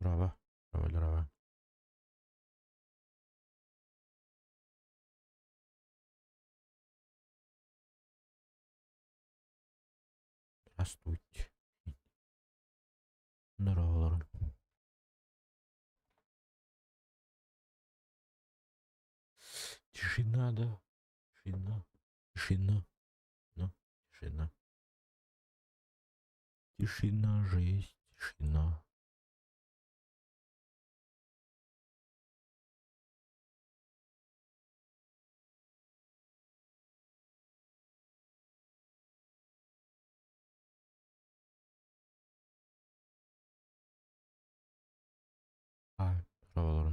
Здорово. Здорово, здорово. Здравствуйте. Здорово. Тишина, да? Тишина. Тишина. Ну, тишина. Тишина, жизнь, тишина. Ай, здорово.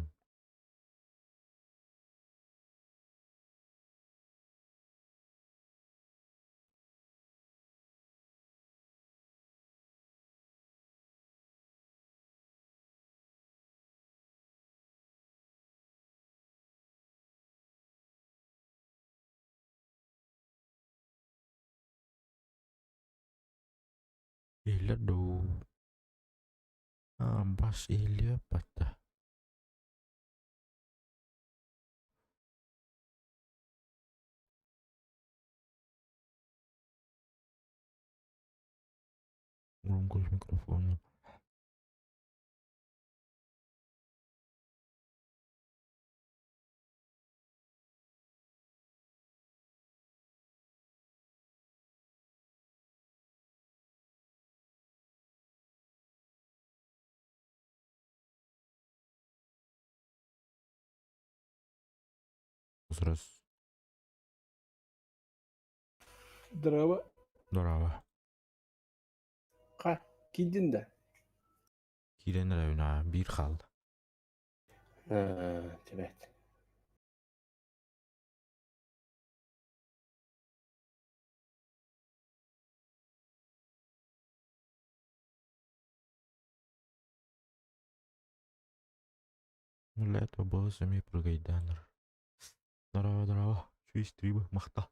Иһиллэр дуу? Бас иһиллиэ батта. Громкость микрофона. Раз. Здорово. Здорово. Ха, киирдин да? Киирэн эрэ биир хаалла. Аа, тибэт. Для этого было сами прыгайданер. Здорово, здорово. Чуй стрима, махта.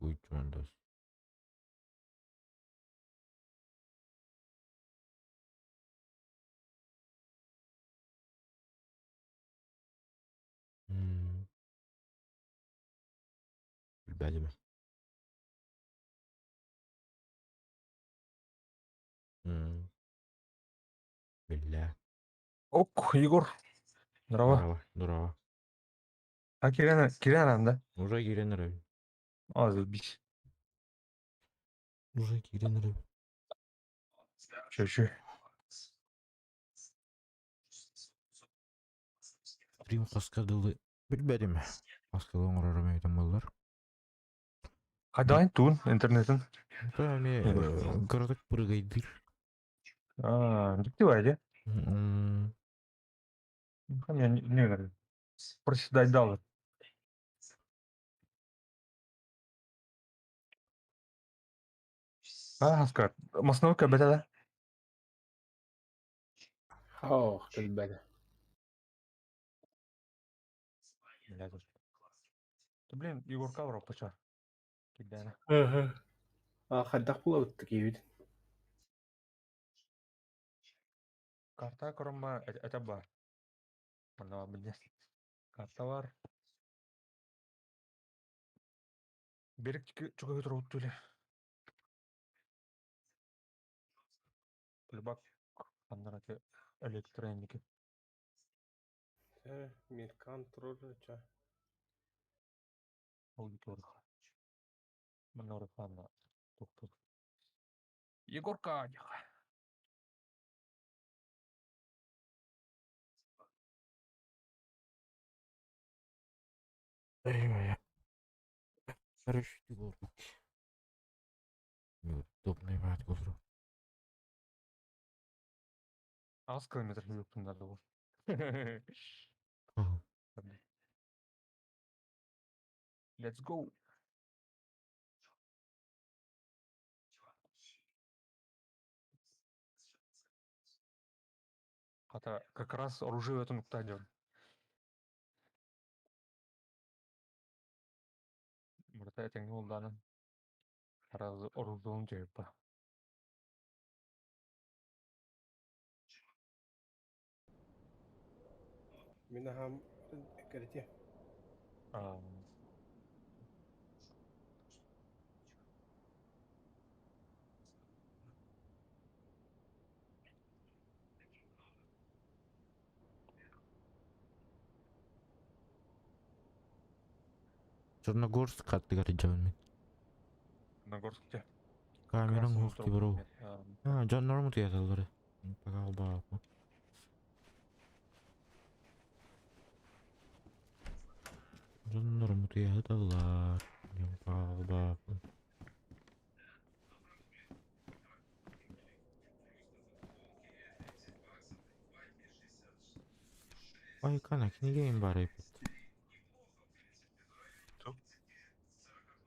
Уйчундас. Билбэтим. Биллэ. Ок, Егор. Здорово. Здорово, здорово. А Кирена, Кирена, да? Уже киирэн эрэбин. А, забить. Уже киирэн эрэбин. Че, че? Стрим хаска дылы билбэтим. Хаска дылы оҥорорум эбитэ буоллар. Хайдаҕын туун интернетин? То эмиэ Егор. кыратык прыгайдыыр. А, дьикти баайы. М, Не, не, проседать дал. А, хаска. Масновка бэтэ да? Ох, билбэтэ. Блядь. Да блин, Егор Кавров поча. Кидана. Ага. А, хайдах булабыт киирбит? Карта корма это бар. Манна блин. Карта бар. Берег чуга өтөр уттуле. Плюбак аннараты электроники. Э, Миркан турар ча. Ол дике Манна ханна туктур. Егорка дяха. Эй, моя. Короче, ты был. Неудобный брат говорю. Аз километр жүрүптүн да. Let's go. Хата как раз оружие нукта дьон. Мурата этэҥҥэ буоллаҕына сразу оружием дьайыппа. Мин аһаам кэритиэ. Черногорск аттыгар дьон мин. Черногорск те. Камераң уох ти бро. А, дьоннорум утуйаталлар. Пока албааппын. Дьоннорум утуйаталлар. Пока албааппын. Ой, кана, кинигэ бар эбит.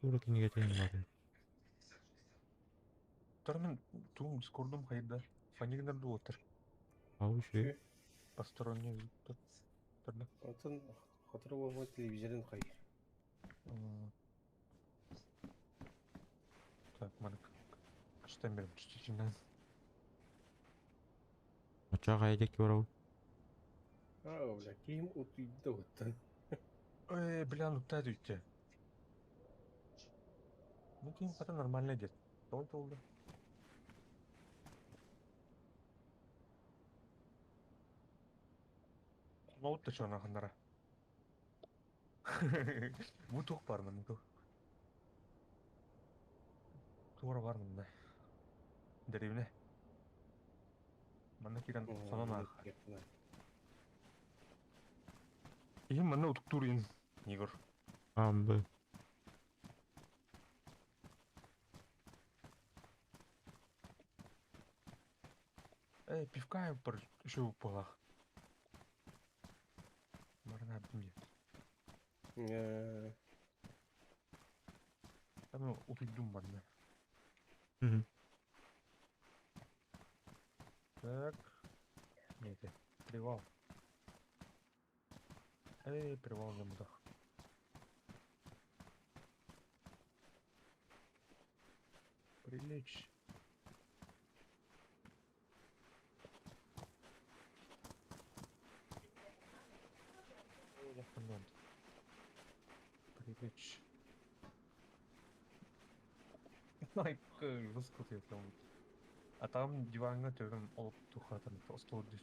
Тура кинигэтин бар эбит. Тормин туум дискордум хайда. Фанигнер дуотер. Ау, үчүгэй. Посторонний звук. Оттон хотура буолбут телевизорын хай. Так, маннык кыштан берем чичинен. Оччоҕо хайа диэки барабын? Аа, бля, киһим утуйда оттон. Э, бля, ну та дүйте. Ну, киһим хата нормально дед. Тоҕо толду? Ноут да чона ханнара. Бу туох бар манна туох? Туора бар манна. Дэриэбинэ. Манна киирэн сонон аах. Иһин манна утуктуур иһин Егор. Амбы. Э, пивка бар еще буолах. Баран дии. Э, Там утуйдум манна. Так. Нет, привал. Эй, привал не буду. Прилечь. Прилечь. Ай, жестко. А там диваҥҥа төбөм ол тухатан остуол дии.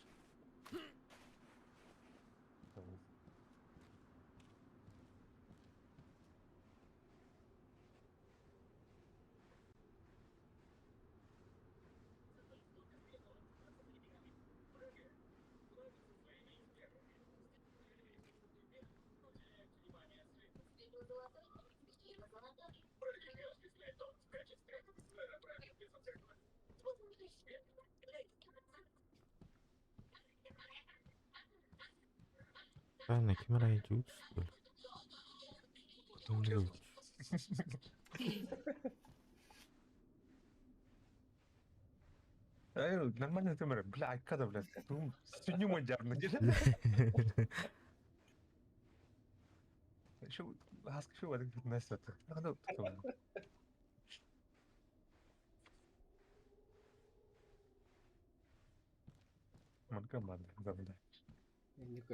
Ладно, ким эрэ дьуус Эй, нормально ты, бля, когда, блядь, сегодня мой дярна, شو هاسك شو هذاك الناس هذا من كم بعد инник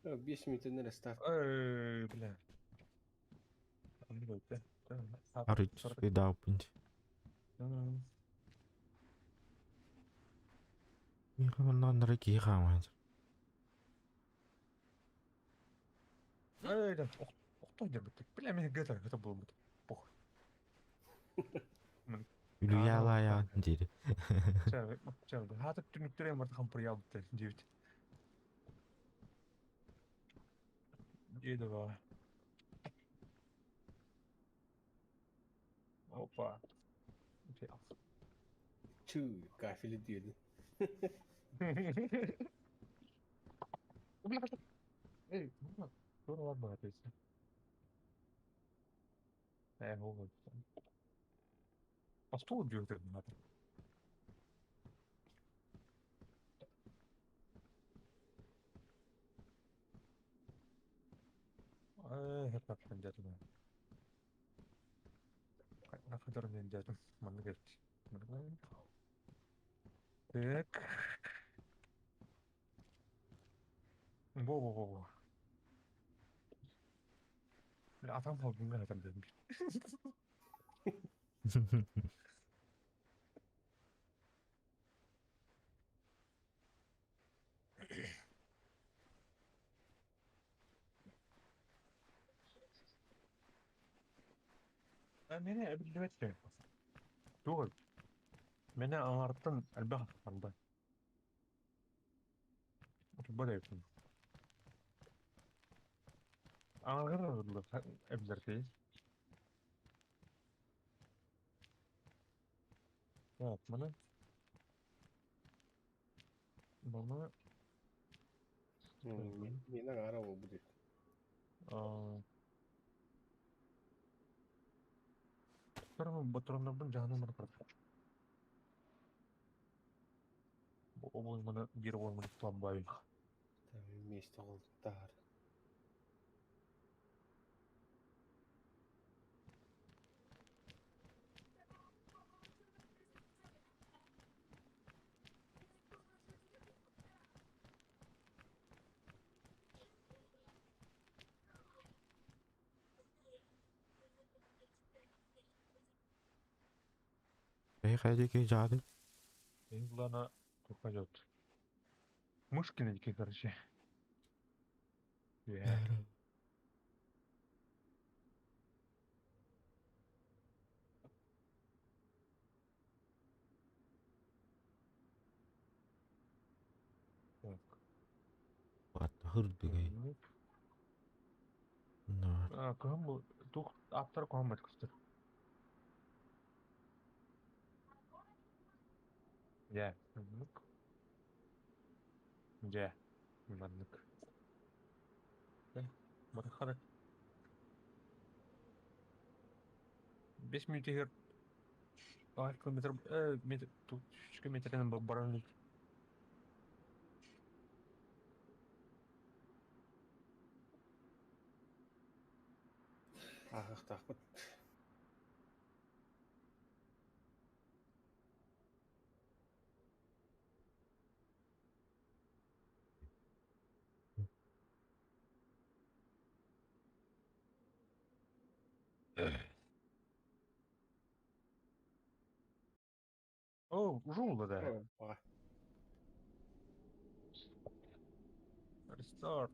5 мүнүүтэннэр старт. Эй, бля. Арыт спидаупынь. Михаил киһи хааман. Эй, да, охтой дербет. Бля, мен гетер, это было бы. Пох. Үлүйалая диир. Чэ, хата түнүктөрө марта хампыр диэбит. Иди. Опа. Tüh, gafili diyordun. Эй, ну, ладно, это. А стол дюрдер надо. Это дядя. Нахадыр дядя. Манна. Так. Во-во-во-во. Атам холдинга хатар дедим. Мени эбиллибет. Тугул. Мени аңарттан элбэх ханда. Более. Аңаргар эбилерти. Так, мана. Мана. Мен ара ол будет. Батроннорбун жаһанын бар. Обол мана бир ол мана туамбай. Там вместе олтар. Эй, хайди жады. Главное, попадет. Мышки на дикие, короче. Так. Хырдыгай. А, кому тух автор кому это Я. Дьэ. Маннык. Бархара. 5 минут километр, метр, тут метрен баран. Ах, так вот. О, уже да. Restart.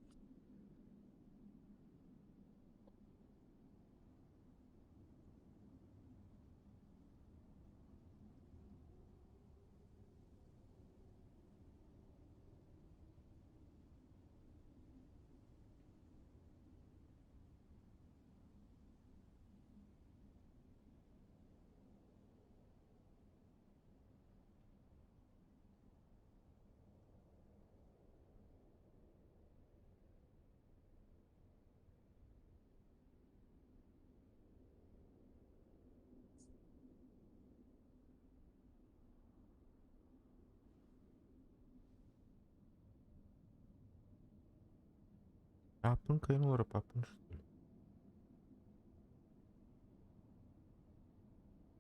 Апын кайын папын, что ли?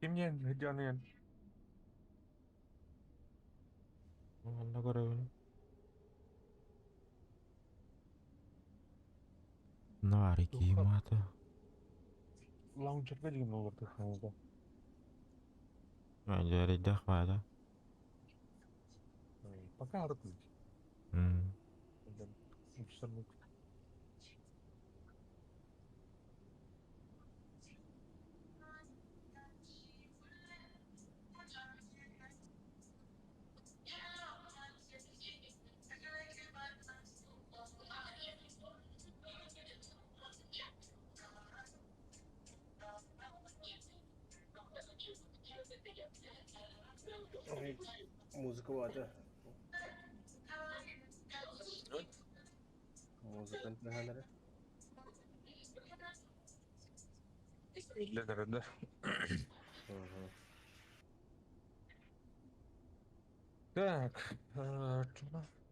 Кимнен, где Онна көрөбүн. Нари киймата. Лаунчерге деген олар таханызда. Жарайдах бада. Пока арытыз. Музыка баата. Музыкант наһаалара. Ленерде. Так,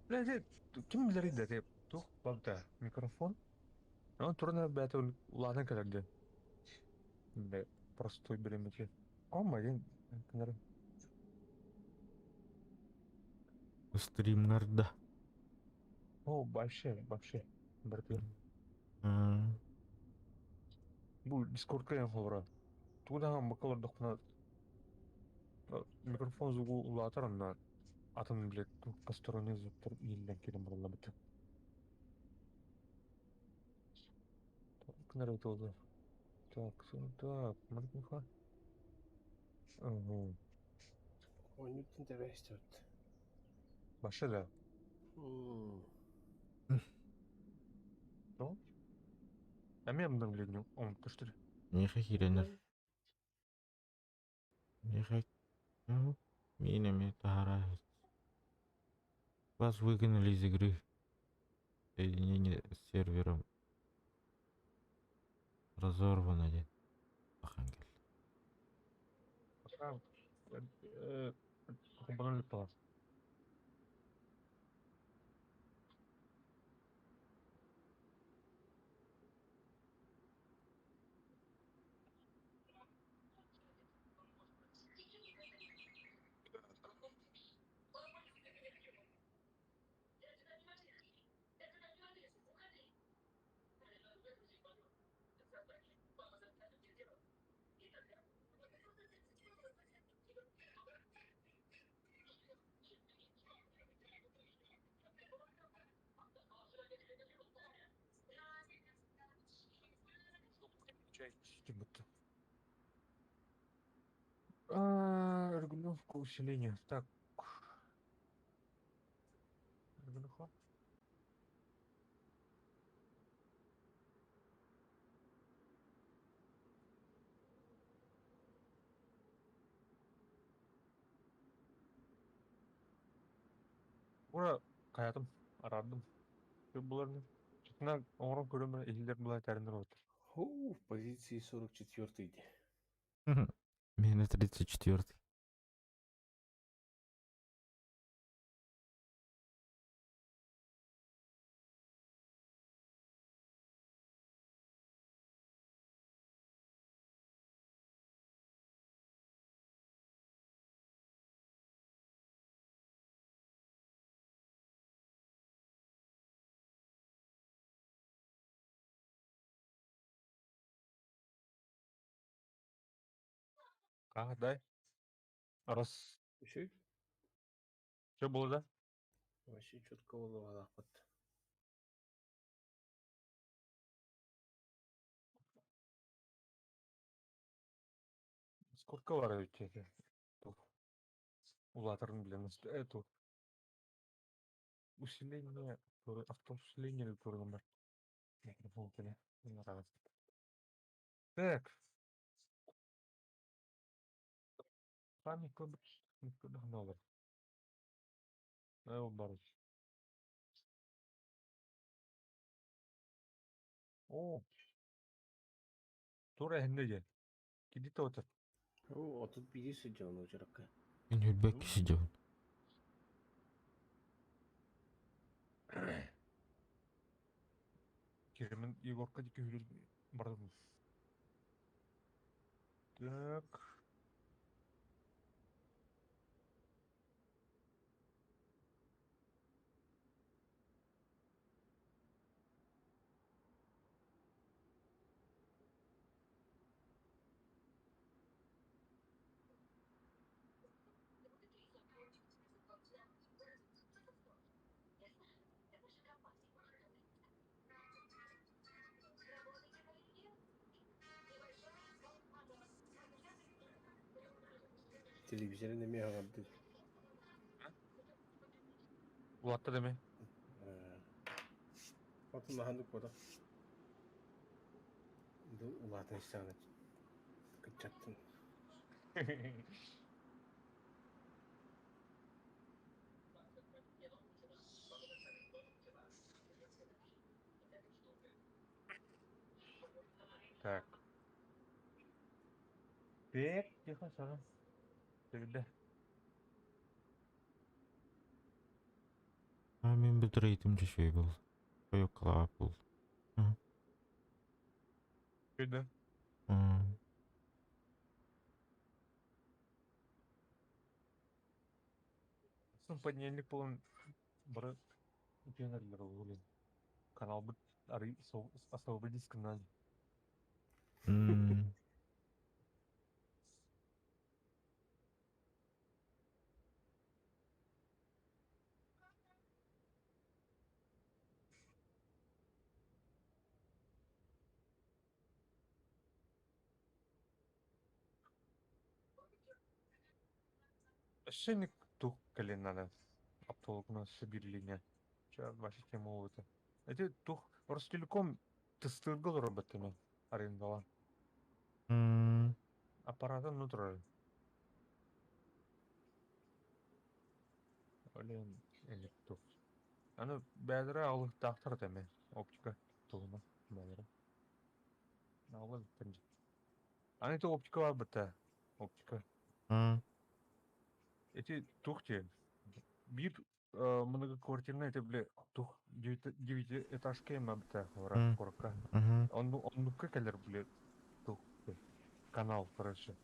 Блядь, ким билэрий да ти туох балта микрофон. Онон туран бэйэтэ улаатан кэлэр диэн. Бля, простой бириэмэтигэр. Ома диэн гынарым. Стримнарда. О, вообще, вообще. Братан. М. Бу Дискордка эн холоро. Тугу даҕаны бакка олордохпуна микрофон звугу улаатар онно атын блядь посторонний звуктар иһиллэн киирэн бараллар Так, буолла. Так, так, моргуха. Угу. Оонньууттан тэбээстэбит. Вообще да. М. Ну? Эмиэ обновление оҥортор. Миэхэ киирэнэр. Миэхэ миин эмиэ таһаараа. Вас выгнали из игры. Соединение с сервером разорвано диэн ахан кэллэ. Холбонон Бүтте. Регулировка усиления. Так. Регулировка. Ура, каятым, араардым. Буларны. Чытына оҥорон көрөм иһиллэр була этэринэр отыр. Ху, в позиции 44-й. Миэнэ 34. А, дай. Раз. Еще? Все было, да? Вообще четко буолуохтаахпыт. Сколько бар эти? Улаатарын билэн эту усиление, автоусиление или турган бар. Так. Память номер. Бар. О. Тура эһинне диэн. Кидите отыр. О, 31 сидел учаракка. Мин үрбэккэ сидебин. Киремин Егорка дики хүрүл бардым. Так. Телевизорын эмиэ аҕардыы. Улаатта деме. Отун наһандык буота. Бу улаатан истэҕинэ кыччаттын. Так. Так, тихо, сара. Тегде. А мин битрейт-им үчүгэй буолла. Ойуоккалаабат буолла. Күйді. Сын понедельник буолан бары утуйан эрэллэр ол каналбыт арый освободись гынан. Өссө инник тух кэлин надо оптолокно өссө биир линия. Чэ, ваша тема это. Эти тух Ростелеком тыстыырга олорор баттыма арендалаан. Аппаратын ну турар. Олен элек тух. Аны бэдэрэ алыктаахтар тэме оптика туһуна бэдэрэ. Алын Аны это оптика бар быта. Оптика. Эти тух те. Биир многоквартирный это бля тух девятиэтажка эме быта куоракка. Оннукка кэлэр бля тух канал короче.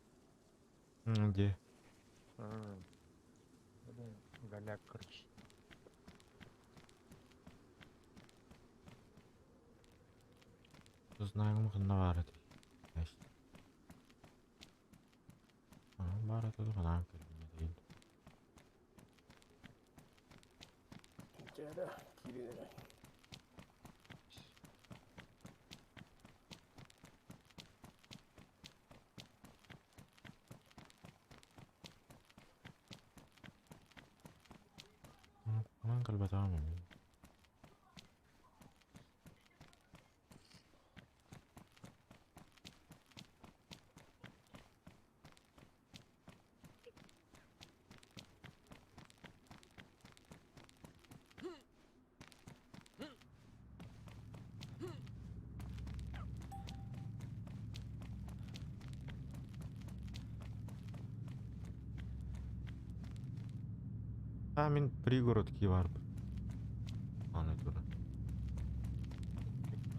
Где? Голяк короче. Знаем ханна баар этий. Баар этэ ханан кэлбин Дьэ, киирин эрэ. Ханан кэлбэтэҕим А мин пригородки барбыт. Аны тура.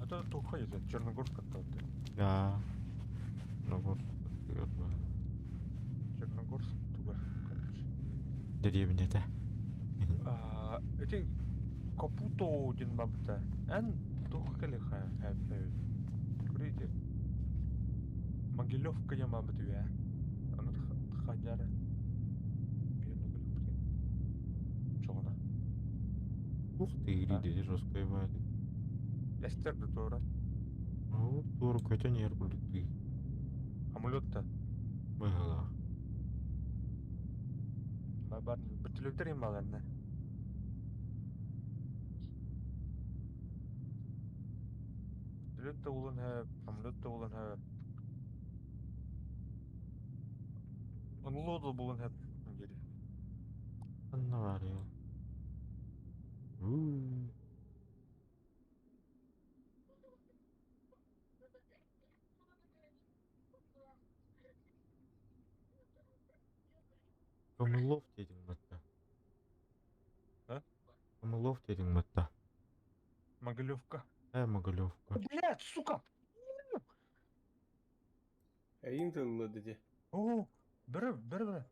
Это туха это Черногорск это. Я. Черногорск. Черногорск туга, короче. Деревня-то. А, эти Капуто диэн бабыта. Эн тух кэлиха хэппэ. Көрейде. Могилевка диэн бабыт үе. Аны хадяра. Чоҕуна. Ух ты, ири жесткая баады. Эстер да тура. Ол туора көтөн иһэр курдук дии. Самолет-то. Быһыылаах. Бар бөртөлөттөр им баларна. Бөртөлөт да булан һэ, самолет да булан һэ. Онлоо да булан һэ. Дири. Ханна баарый ол? Комылов диэтиҥ батта. А? Комылов диэтиҥ батта. Могилевка. Могилевка. Блядь, сука! Эйин тылла диди. Оо, бөрө, бөрө, бөрө.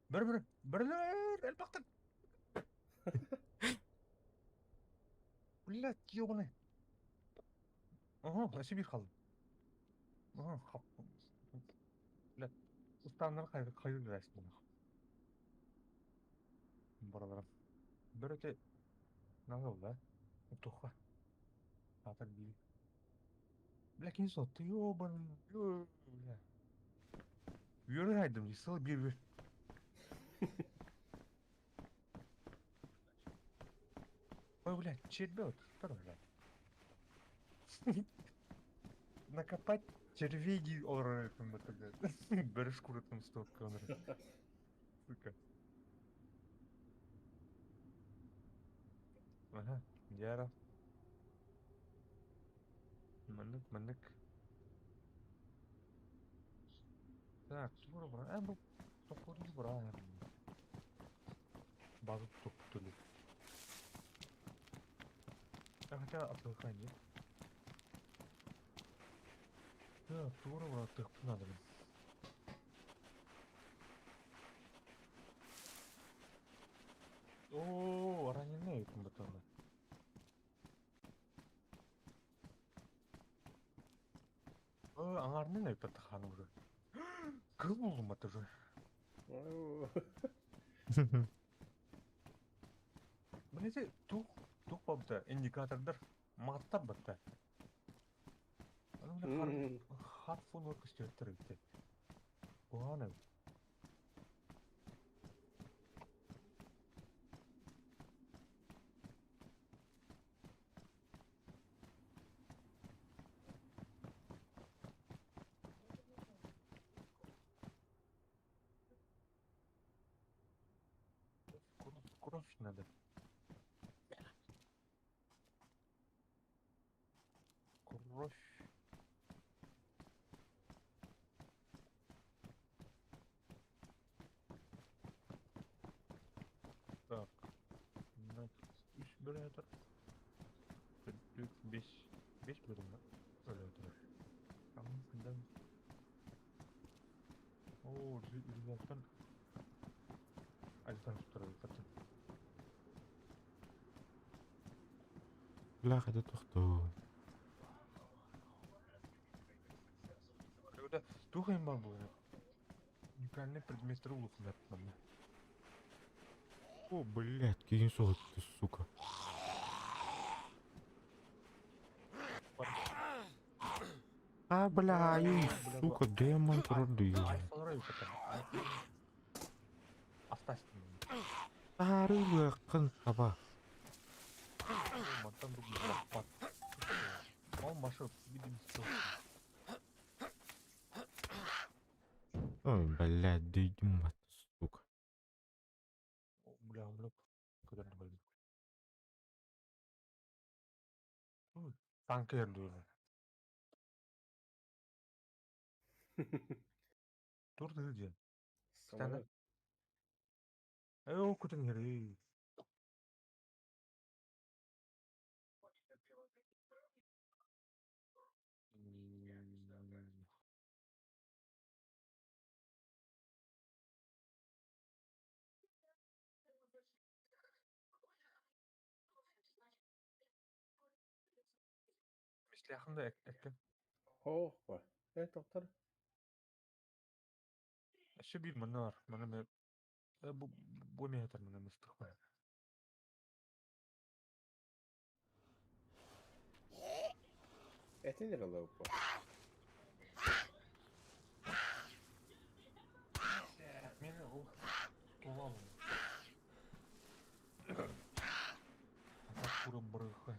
Бөрө, бөрө, бөрөлөр, элбэхтэр. Блядь, ёбаный. Ага, өссө биир хаалла. Ага, блядь, устааннары хайыр хайыр Бараларым. Бөрөтө надо да? Туха. Саатар биир. Бля, кини сотты, ёбаный, бля. Үөрэн айдым дии, сыл биир биир. Ой, блядь, червь, вот, блядь. Накопать червей дии олорор этим блядь. Бөрө шкуратын стопка онор. Сука. Ага, дьара. Маннык, маннык. Так, тугу бу тохтуу бара. База топтули. Хотя отвлекай, нет? Так, тугу бара тык надо. О, раненый батона. О, аңарнын өйпөт хан уже. Кыл булдум это же. Билете, тух, тух бабта, индикатордар маттап батта. Аны хар фон көстөртөр бит. Куаны. Кровь надо. Кровь. Так. Үс бөлөтөр. Беш. Беш бөлүм бөлөтөр. Tamam, күнден. О, рюкзактан Альтан туттар. Бля, это тохтоо. Когда тух им бар бу. Уникальный предметтер улухунар манна. О, блядь, кийин соғытты, сука. А, бля, ай, сука, демон турды. Тары кын таба. Ой, блядь, дойдем, сука. Бля, бля, куда не болит. Танкер дүйді. Тур дүйді. Самолет. Эй, көтен ери. Мисляхында әккен. Хо, э, доктор. Әші бир мына бар. Мына мен бу метр мына мыстық. Это не лопа. Мен ол оламын. Ата кура барыха.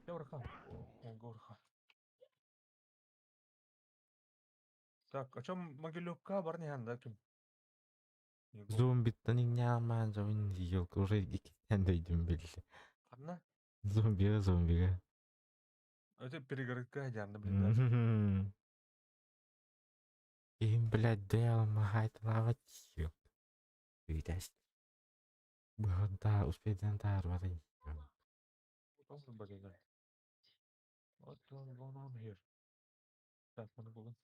Горха. Горха. Так, о чем Могилевка барни да ким? Зомби-то не няман, зомби елка уже иккитен дойдум билли. Одна? Зомби, зомби. Это перегородка идеально, блин, да. Им, блядь, дел махайт лавать. Видать. Да, успеть антар, What's going on here? Так, надо было.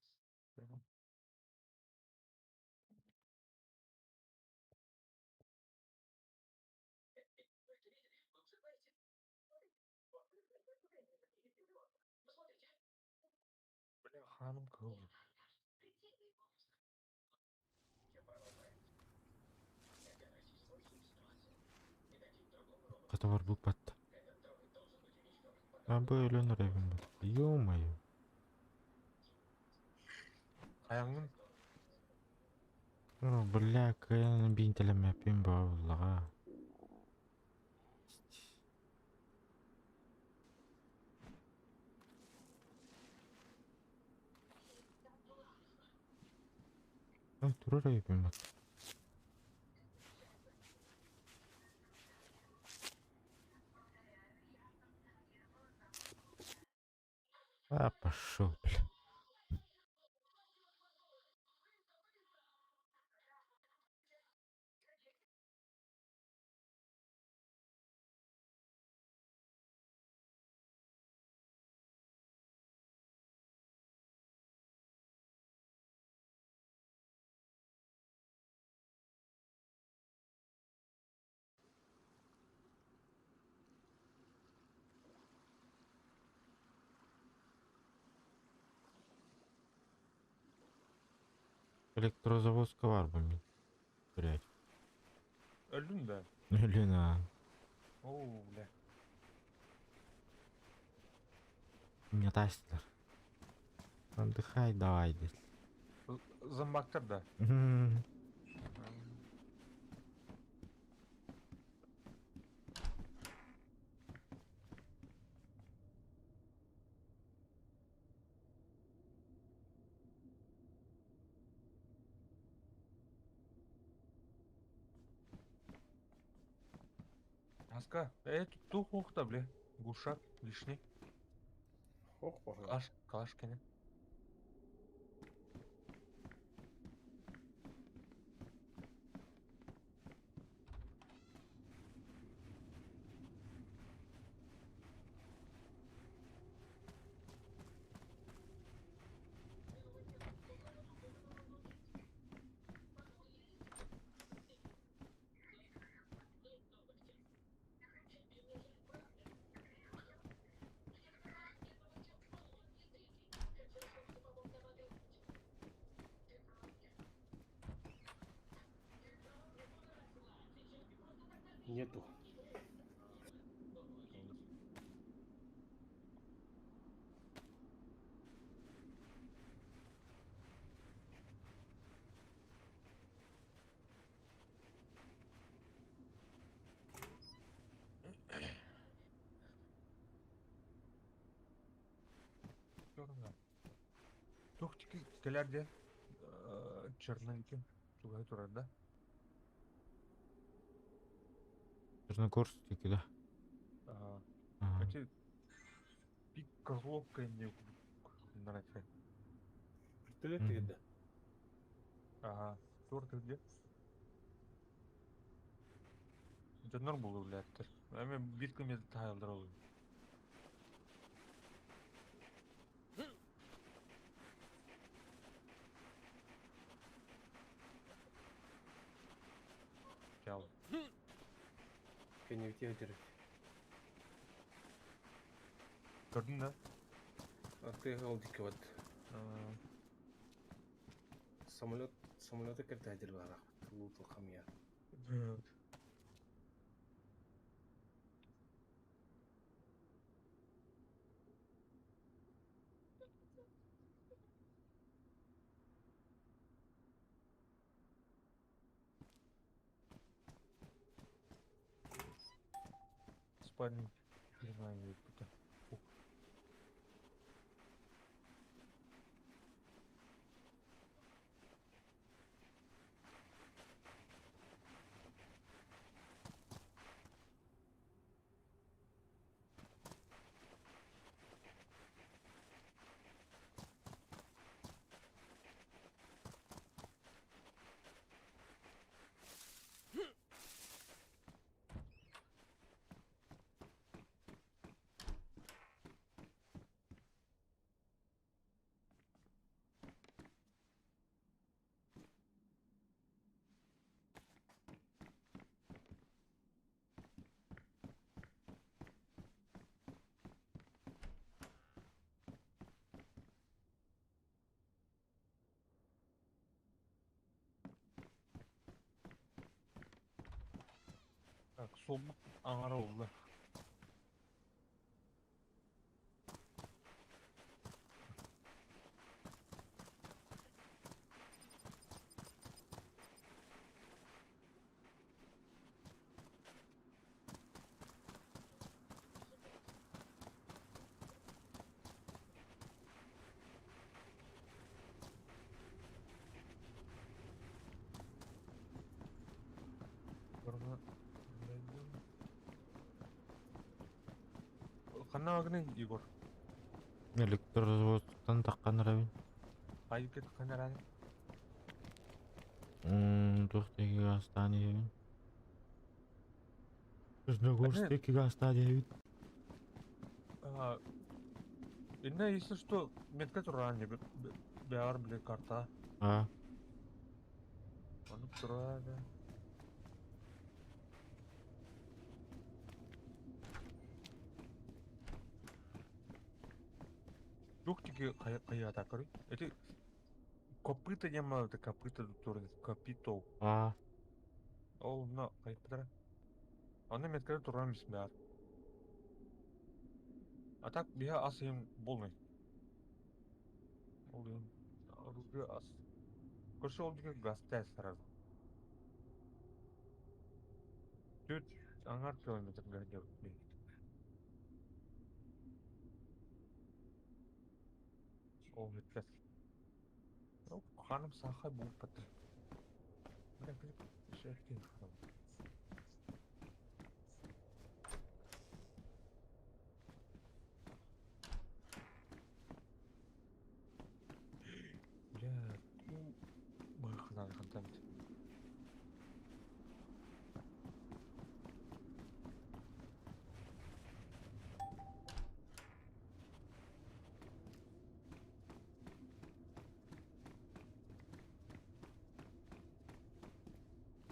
Бля, ханым кыл. Катавар был патта. А бөлөн ревим. Ё-моё. Аяңын О, бля, кыян бинтелеме пим баулага. Ай, турар ревим. А, пошел, бля. Электрозаводского арбами. Блять. Өлдүн да. Блин, а. Оо, бля. Не тастер. Отдыхай давай, здесь. Зомбактар да. Аска, тух ухта, бля. Гушак, лишний. Ох, похуй. Калаш, калаш кene. Нету. Тух тики келерде черненький. Тугай турар да. Черногорский, да? Ага. Ага. Эти пик Козловка не нравится. Вертолет Мгм. где? Ага. Тур ты где? Дьоннор булу билээттэр. Эми бир күн тайылдар ол. Чал. Кеневте дерет. Көрдүң да? А ты голдики вот. Самолет, самолеты когда дербара. Лутал хамья. Спальник. Хрена не пута. Так, солбук аңара oldu. Ханна агны Егор. Электрозаводтан таххан эрэбин. Хайыка таххан эрэҕин? Туох диэки гаастаан иһэбин? Красногорск диэки гаастаан иһэбин. Инна, если что, метка туран бэҕэр били карта. А. Оннук турар да. Туох диэки хайаатааккарый? Ити копыта диэн баар копыта туран капитол. А. Ол онно хайыппытара. Онно меткада туран бис баар. А так биһи ас иһин полный. Ол иһин оружие ас. Көрсө ол диэки газ сразу. Төрт аҥар километрга диэбит. Ол бүппэт. Ханым саха буолбат. Бля, быһыхынан хантан.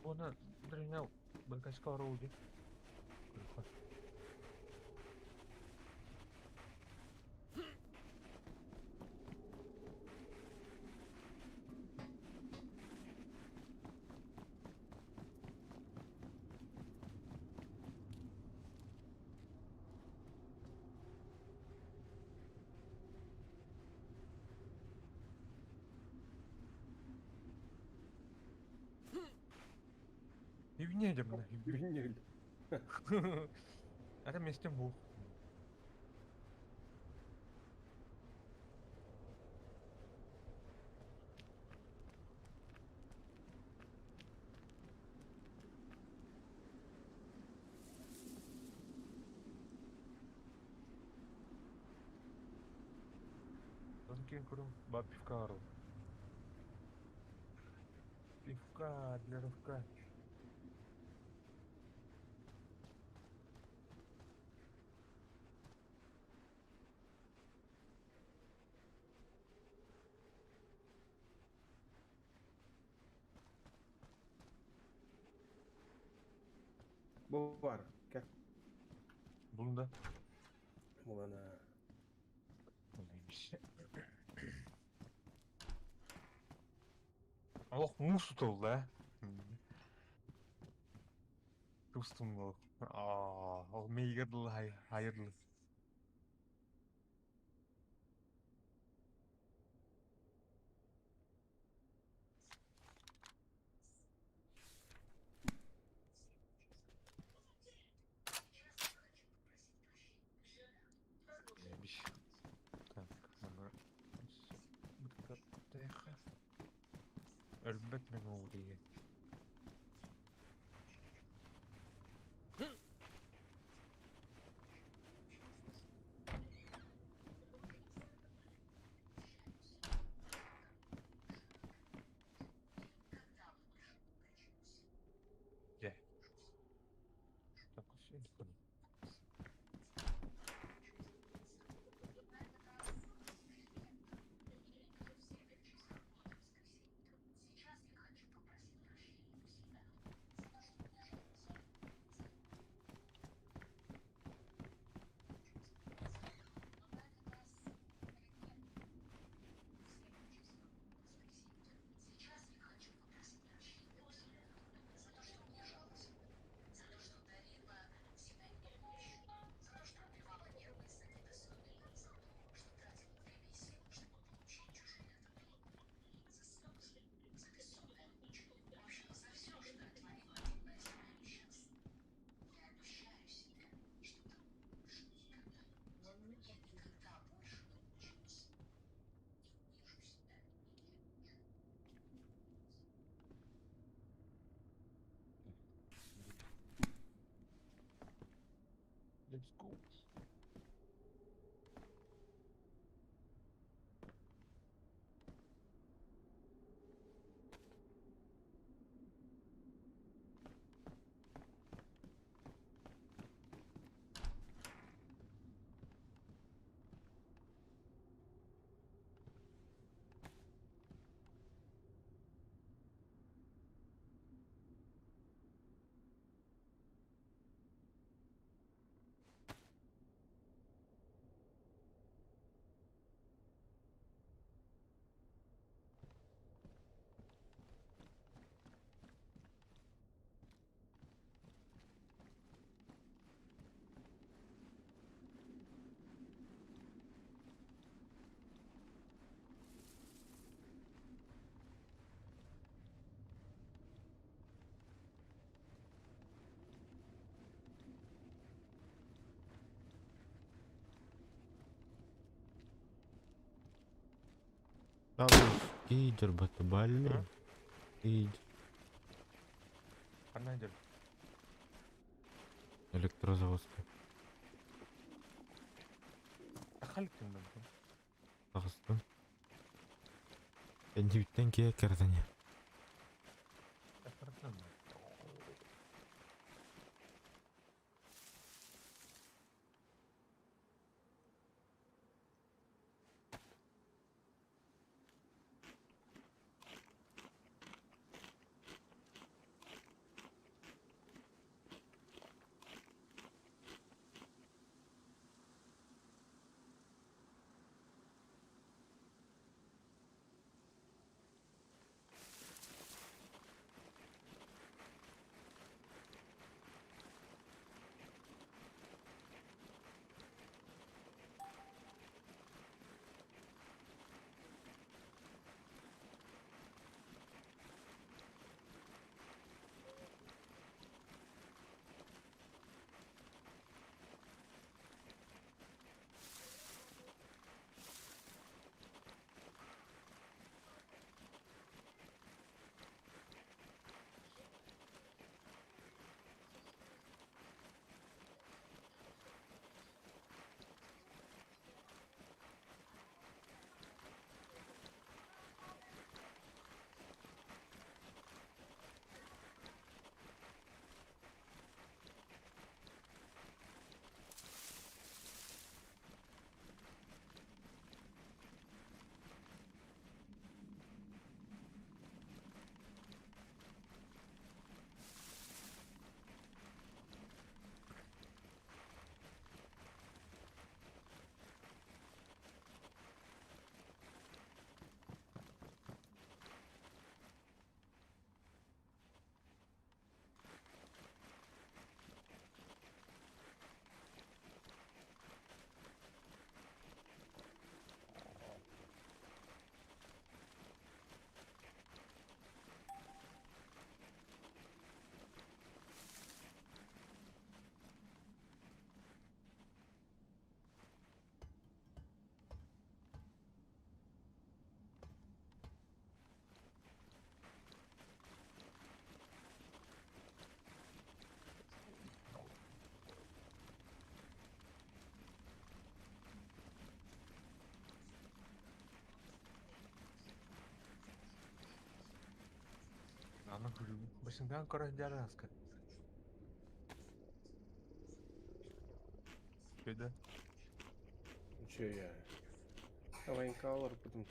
Оны дрыня бакашка баруу дии. Евгений мына. Евгений. Это местем бух. Кийин көрүм ба пивка барыл. Пивка для рывка. Бу бар. Кэ. Булун да. Булана. Олох муус тутулла. Тустум ол. Аа, ол мейгер дыл хайырлы. Биш. Так, аны Өлбөт мен ол деген. Дьэ. Так, Let's go. Киидер батыбалли. Киидер. Ханна дьэр? Электрозаводска. Халыктын да. Таҕыстым. Кэннибиттэн киэ кэрдэнэ. Аны башыңдан көрөн жараска. Кеде? Че я? Давай колор потом.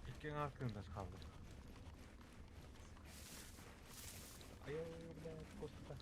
Иккен артында қалды. Ай, блядь, коста.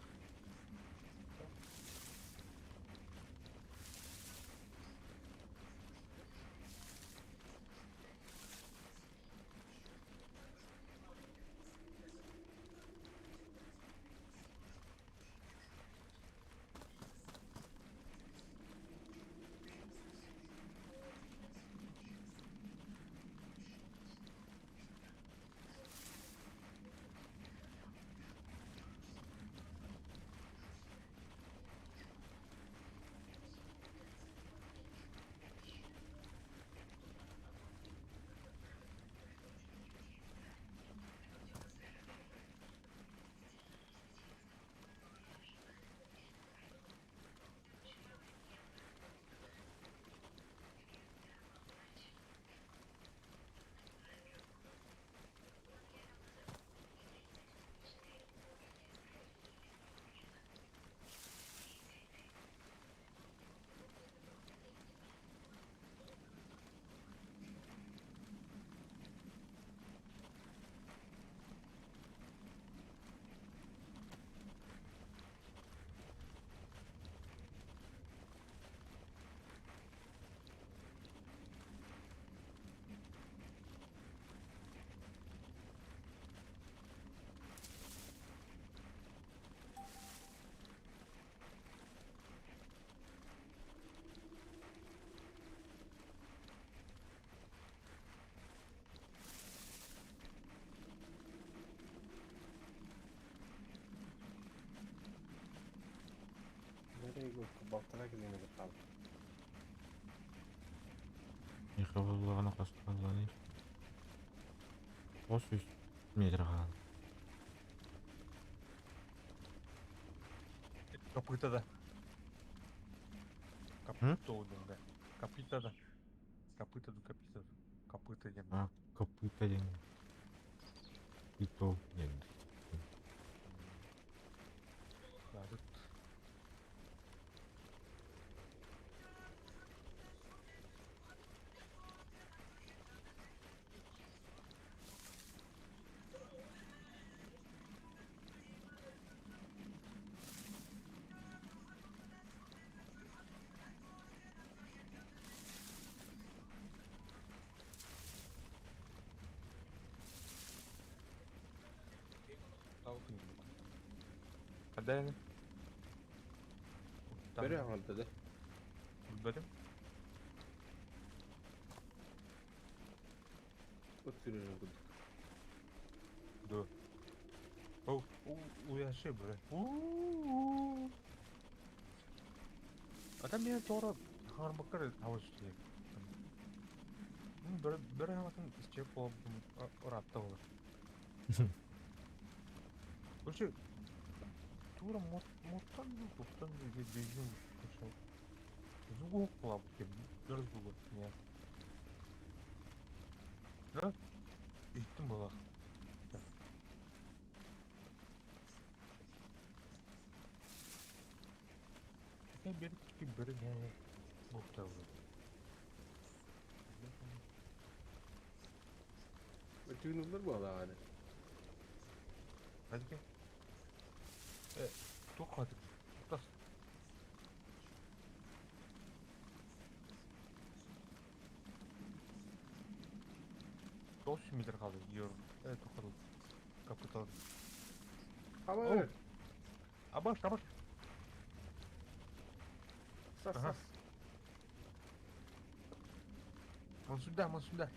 Балтараа километр хаалбыт. Миэхэ буоллаҕына хас хаалланый? 300 метр хаалла. Копыта да. Копыта диэн да. Копыта да. Копыта да копыта. Копыта диэн. А, копыта диэн. Ито диэн. Да, тут Хадайны. Бөрө аҥарда да. Билбэтим. От сүрүнүн курдук. Ду. О, уяшы бөрө. У. А там мен тоҕо хаарбаккар хабыс диye. Бөрө бөрө хаматын исчеп болбутум ыраатта болар. Короче, тура моттан туохтан бензин звук буолабыт кем бөрө звугу не. Да? Иһиттим буолар. Хотя бер бөрө не буктабы. Өтүүнүллэр буолаҕаны. Hadi Э, туох хатыр? Тас. 900 метр қалды diyorum. Evet o kadar. Kapatalım. Хабар. Абаш, абаш. Сас Ага. сас. Вон сюда, вон сюда.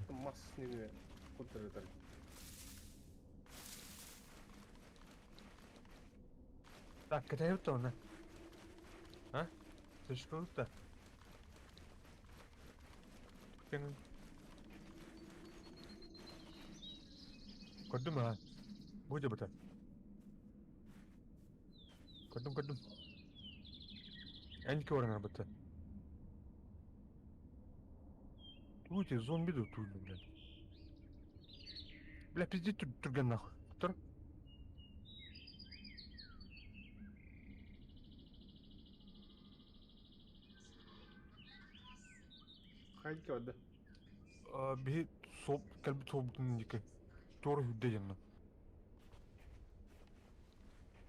Мас неме кутырытар. Так, катают оны. А? Слишком да. Күтен. Көрдүм ha. Бу жабыта. Көрдүм, көрдүм. Энки орнар быта. Туйте, зомби да туйду, блядь. Бля, пиздец түрген нахуй. Тұр. Хайдики барда. Биһи соп кэлбит суолбутун диэки туора сүүрдэ дьонно.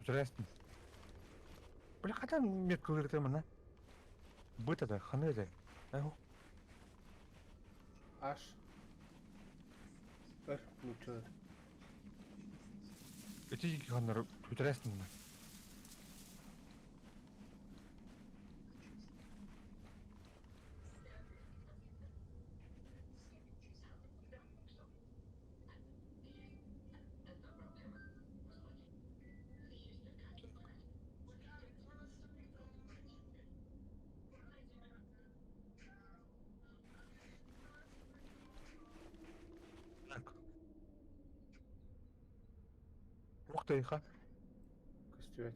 Здрасте. Бля, хатан меткалырыта манна. Быта да, ханы да. Ай, Аш. Өр, нуччалар. эти дики ханнары күтәрәсең мына. Так. Ух ты, ха. Көстүбэт.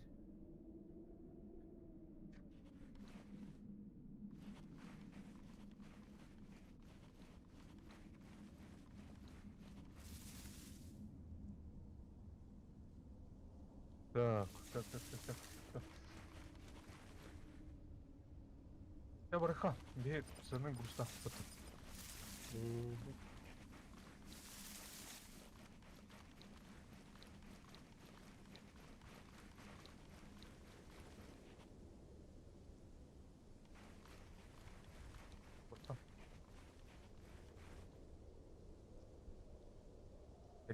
Так, так, так, так, так. так. Я барыха, бе сырның груста.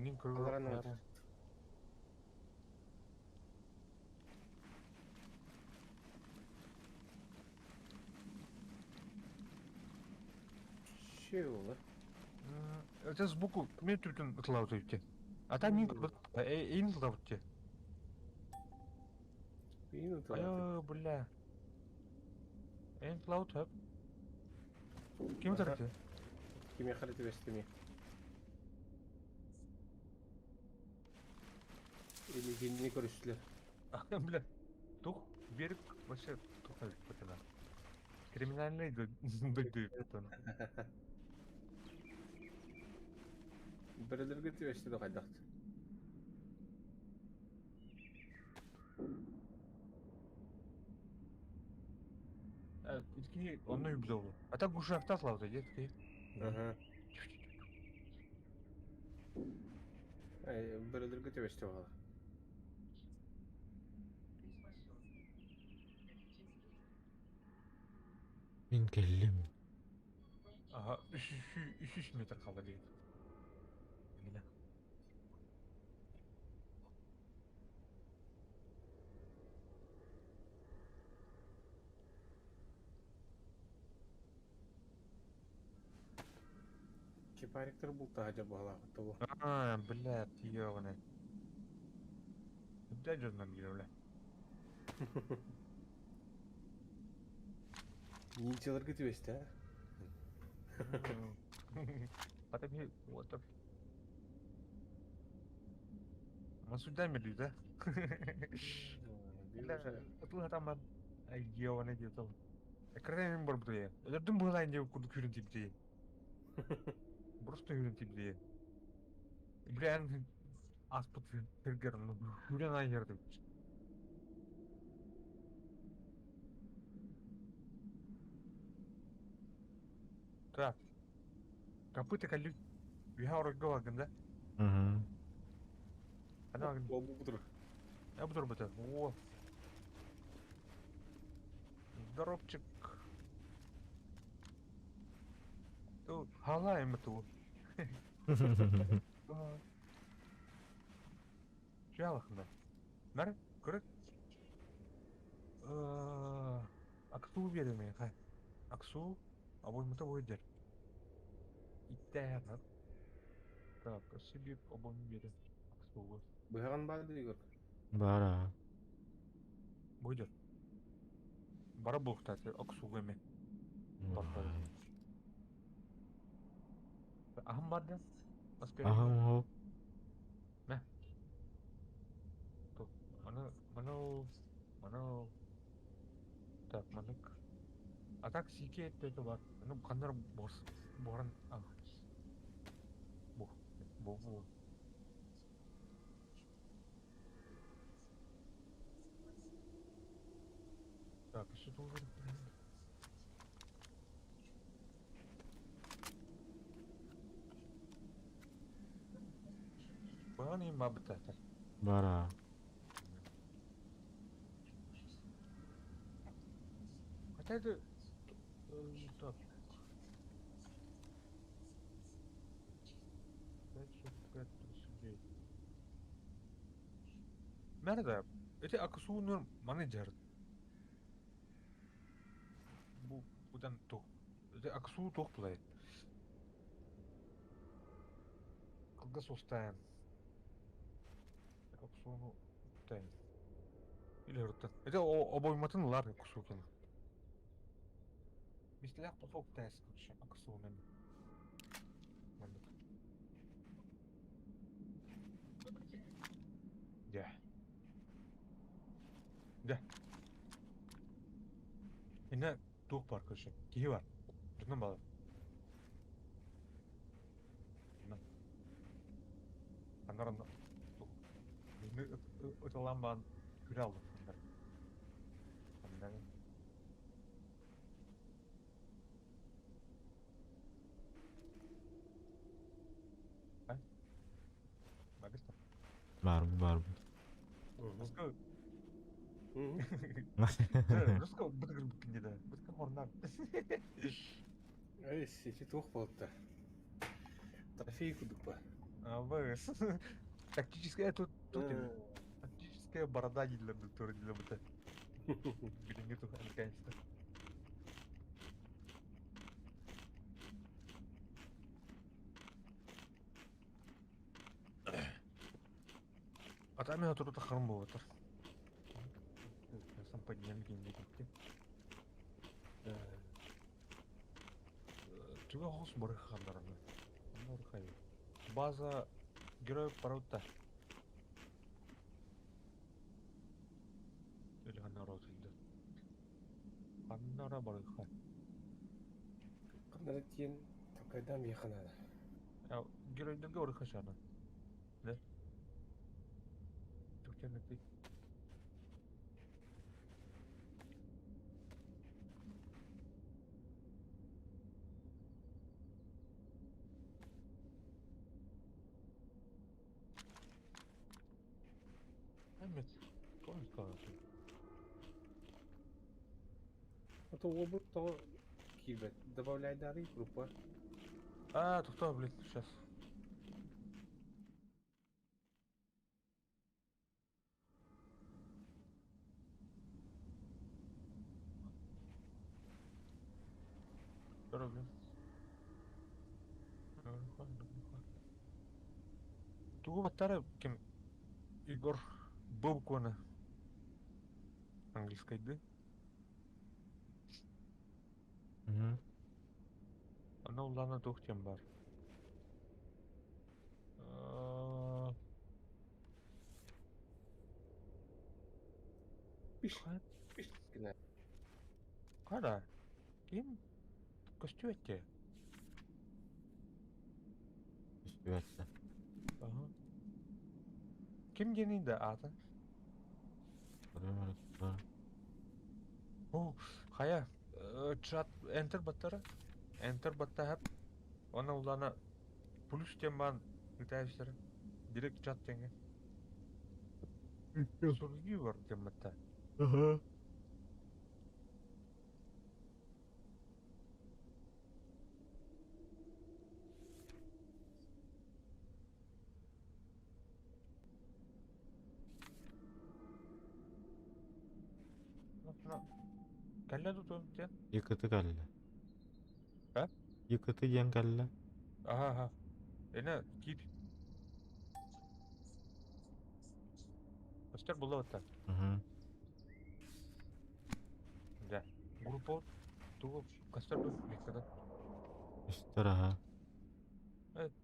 Кенин Алараны көрөр. Şey olur. Это сбоку мен түтін ытылау өтте. А там мен эйин ытылау өтте. Мин ытылаатым. Айоо, бля. Эн Cloud Hub. Ким Аха. тарты? Кимиэхэ эрэ түбэстим. Илигинни көрүстүлэр. Бля. Тух берег вообще тух бытына. Криминальный дойду бытына. Бөрөлөргө түбэстэ да хайдах. Икки онно үбдэ А так гушакта славда детки. Ага. Бөрөлөргө түбэстэ буолла. Мин кэллим. Ага, 300 метр қалды дейді. Міне. Кипариктер бултаһа дьэ баһылаабыт тобу. А, блядь, ёбаный. Куда дьоннор киирэ, бля? Ниндзяларга түбэстэ а? Потом what the... Масудами да? Бля, ту там ёбаный где-то. Экран бар бу. Өлөрдүм быһылайн деп курдук хүрүн типти. Просто хүрүн типти. Бля, аспыт триггер, ну хүрен айырды. Так. Копыта калю. Виха оргы да? Угу. Ана Ол бу буdur. Я буду работать. О. Здоровчик. Ту халаем ту. Жалахна. Нар, көрөт. Аксу береме, хай. Аксу, обоймута бойдер. Иттээр. Так, себе обойму бере. Аксу. Быһаҕан баар дии Егор. Бара. Бойдер. Бара буохтааты Аксуга эме. Бай. Аһым бар да? Аһым хоп. Мэ. Ту. Маны, маны, маны. Так, манык. А так сике это бар. Ну, ханнар бос. Боран. А. Бу. Бу. Бу. Так, еще тоже. Баны мабта. Бара. Хотя это... Так. 5, 45, 39. Nerede? Эти аксуунур менеджер. Бу будан тух. Эти аксуу тух плей. Кылгас устаан. Аксууну тэн. Или рыттан. Эти обойматын лар аксуукен. Мистелях кусок тәс аксуунун. Мандык. Дя. Дя. Инна туох бар көрсө. Киһи бар. Дьоннон балар. Инна. Аннаран туох. Мин ыталаан баан күрэ алдым. Аннар. Аннар. А? Магистр. Бар бар. Русского. Русского бытыгыр бүккүн да. Бытыгыр хорнар. Эй, сити туох буолта. Трофей кудук ба. А вы тактическая тут тут тактическая борода для для быта. Билиңги тух американецтер. Атамена турута харым болотор. Подняли диэбиттим. Туга хос барыххалларына. Барыхай. База герой параута. Өлгөн народ илде. Ханнара барыхха. Ханнара тиэн такайдан миэхэ наада. Геройдарга барыхха шана. Да? Түктемекти. Эммет. Кон каласы. А то обут то киирбэт. Добавляй дары группа. А, тут блин, сейчас. Блин. Тугу баттара ким Егор Бобкона английской ды. Мгм. Ана улана тух тем бар. Пиш. Пиш гына. Кара. Ким? Көстүөтте. Көстүөттэ. Ага. Ким дени да ата? О, хая, чат enter баттара. Enter батта хап. Она улана плюс тем бан үтәйсер. Директ чат теңе. Сурги бар тем батта. Ага. Калля тут тен. Yıkıtı калла. А? Yıkıtı диэн калла. Ага, ага. Эне кит. Көстер була батта. Мгм. Да. Группа тугу көстер бу микрода. Көстөр аха.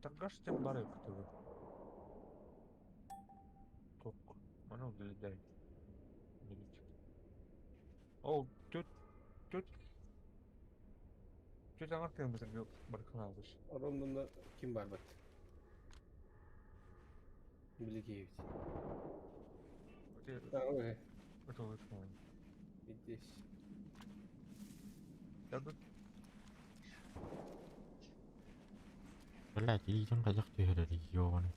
Торгаш тем бар күтүгү. Ток. Мана удалдай. Ол төт төт төт аңар кембер бар каналыш. Оромдонда ким бар бат? Билигеевич. Это А, ой, это лучше. здесь. Я тут Блядь, илиитин хайдах түһэрэр ёбаный.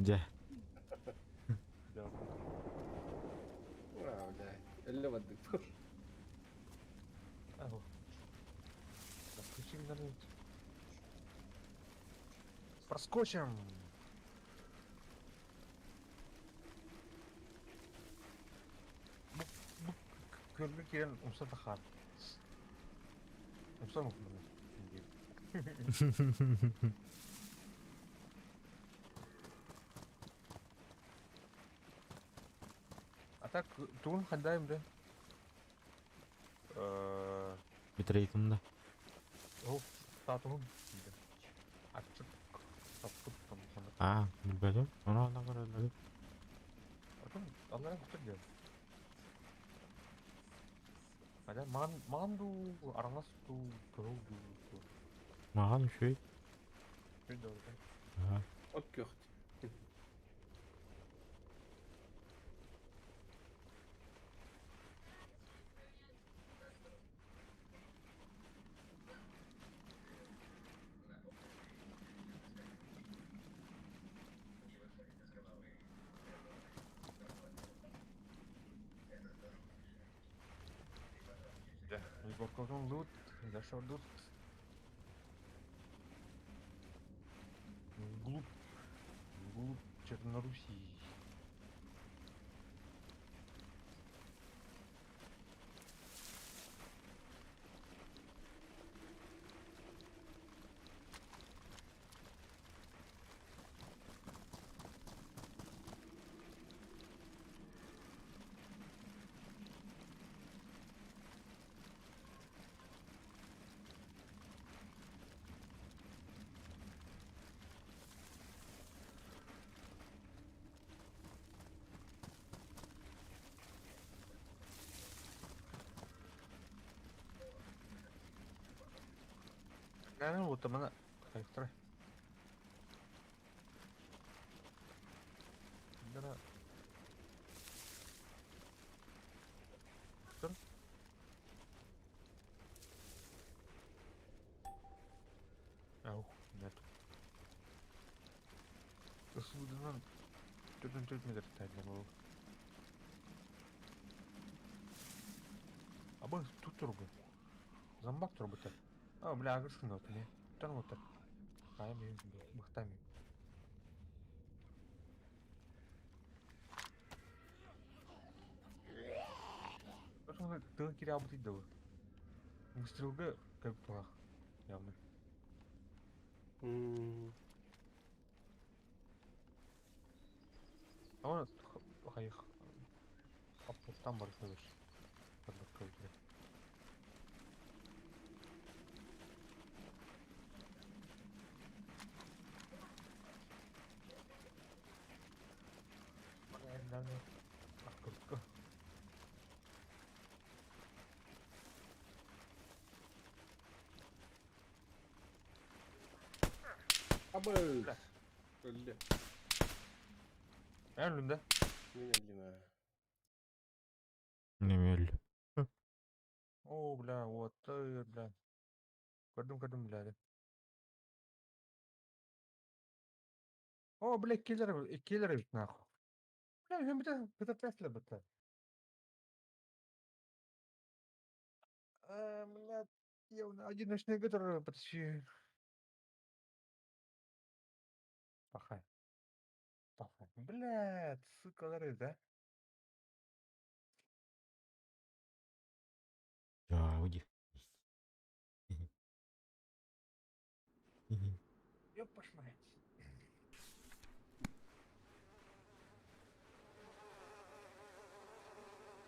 Дьэ. Да. А, да. Элле бадык. Ау. Проскочим на. Проскочим. Бу бу көргө кирен умса тахар. Умса мукмын. А так тугун хандайым да. Битрейтим да. О, татугун. Ачык. Тапкыт там ханда. А, билбэтим. Ону ана көрөллөр. Потом аллара күтөр. Ада ман манду араласту көрөлду. Маҕан үчүгэй. Үйдө. Аха. От көхт. Да, Егоркотун лут, зашел лут. Глуп. Глуп Черноруссии. Наверное, вот там она. Хайхтара. Да. Тұр. Ау, нет. Ысылдынан 4,4 метр тайна был. Аба тут турбу. Зомбак турбута. А, бля, агрсын вот не. Там вот так. Хайми, бахтами. Тыл кире абыт иди. Выстрелга как плах. Явно. А он хайх. Там бар сөйлеш. Абы! Өлдө. Эн өлүм да. Мен өлдүм а. Немел. О, бля, вот, бля. Көрдүм, көрдүм, бля. О, бля, киллер, киллер ведь нахуй. Бля, мен бит это Тесла бит. А, бля, я одиночный который почти. Пахай. Пахай. Блядь, сука, да? Да, уйди. Ёпаш мать.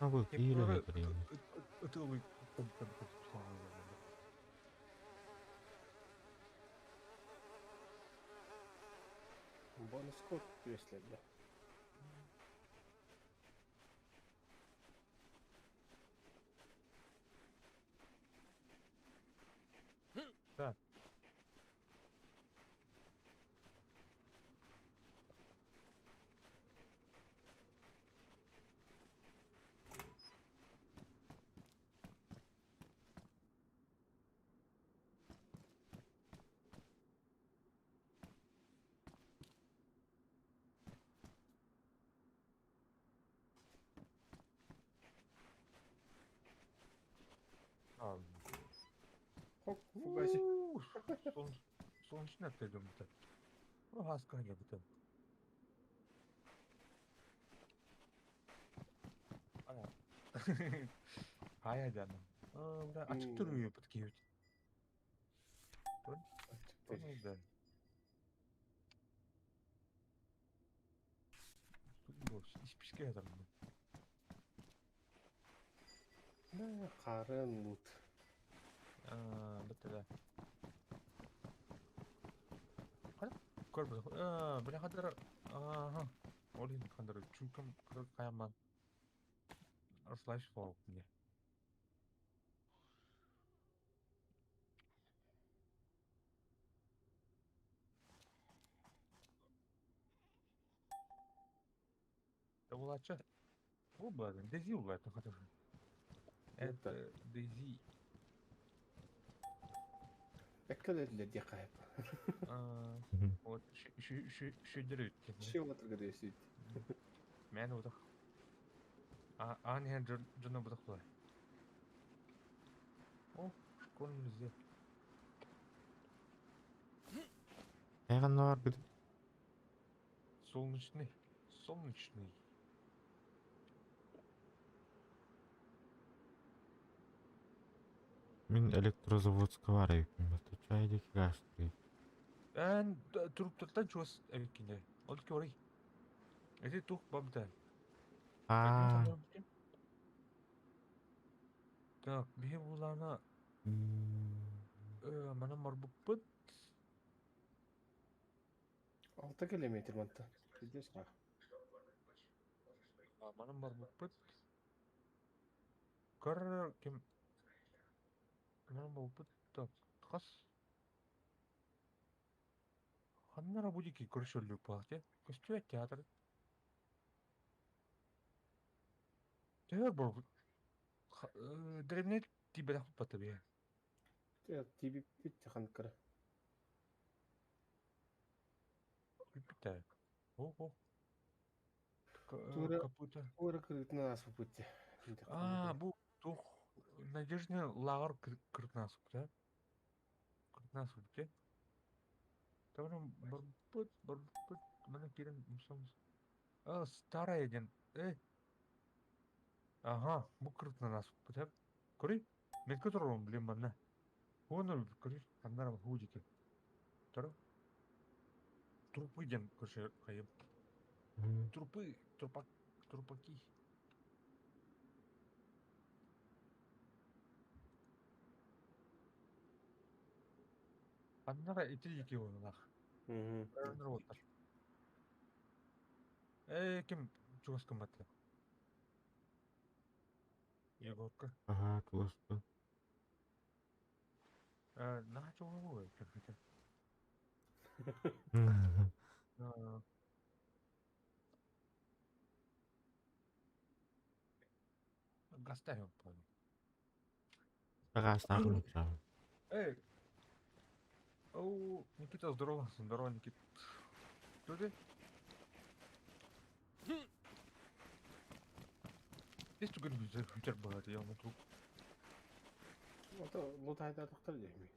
А вы киллер это. Бонус код үөслерде. Да. А, Хоп, фугаси. Солнечный отель. Ну, газ бит. Ана. Хая дана. А, бля, ачык туруyor бит кийбит. Ачык Да. Исписке язам. Да, қарын лут. А, бит да. Көр а, бля хадыр. Ага. Олин хадыр чүкім кырык каяман. Арслаш фол мне. Да булача. Бу бладын, дези улатын хадыр. Это дези. Эккелерде де кайып. Вот шүдүрүт. Ши олатыр сөйт. Мен удах. А ани жона будах булай. О, школьный музей. Эған бар бит. Солнечный. Солнечный. Мин электрозаводска бар эбиппин. Чайдеки гастры. Эн туруптартан чуас эбиккине. Ол ки орай. Эти тух бабда. А. Так, бихи булана мана марбуппут. 6 километр манта. Видишь, а? Мана марбуппут. Кар ким мана марбуппут. Так, хас. Ханна эрэ бу диэки көрсөллүк буолла дии. Көстүбэт театр. Төһө буолбут? Дэриэбинэ тиийбэтэх бата биэ. Тиийбиппит ханкара. Бүппүт О, Тура Капута. туора кырыытынан ааспыппыт дии. Аа, бу туох Надежда лааҕыр кырытынан ааспыта. Кырытынан ааспыт дии. Тоҕо барбыт, барбыт, манна киирэн умсаммыт. А, старая диэн. Э, ага, бу кырытынан ааспыт ээ. Көрүй, метка турарым, блин, манна. Уонна көрүй, ханна эрэ һуу диэки. Тур. Трупы диэн көрсө хайым. Трупы, трупак, трупаки. Ханна эрэ ити диэки уоннаах. Уоттар. Ээ, ким чугас гыммата? Егорка. Ага, чугаспын. Наһаа чугаһы кыргыта. Гастаһы понял. Агаастаах улуттаах. Эй! Оу, Никита, здорово. Здорово, Никит. Кто ты? Есть түгэн хүтэр баҕар, я онно тук. Ото лутайдаатахтар дии.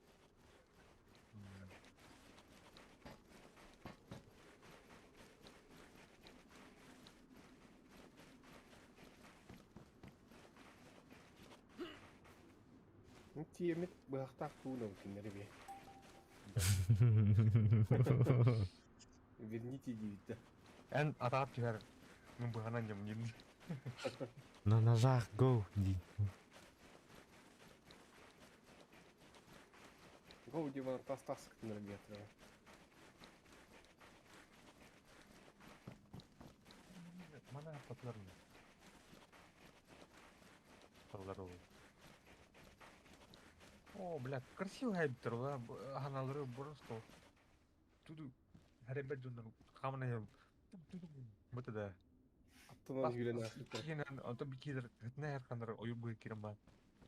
Тиэмит быһахтаах туун кинилэри бие. Верните диэбиттэр. Эн атаҕар түһэр мин быһанан дьам диин. На ножах го дии. Го диэн тас тас гыннар биэртилэр. Мана аппатылар Тыллар ол. О, блядь, красиво эбиттэр ханалары просто туду хэрэмбэр дьоннор хамана быта да Аттынан сүүрэн ааспыттар. Киинэн онтон бикиилэр хытына хэрханнар ойуу быһыы киирэн баар.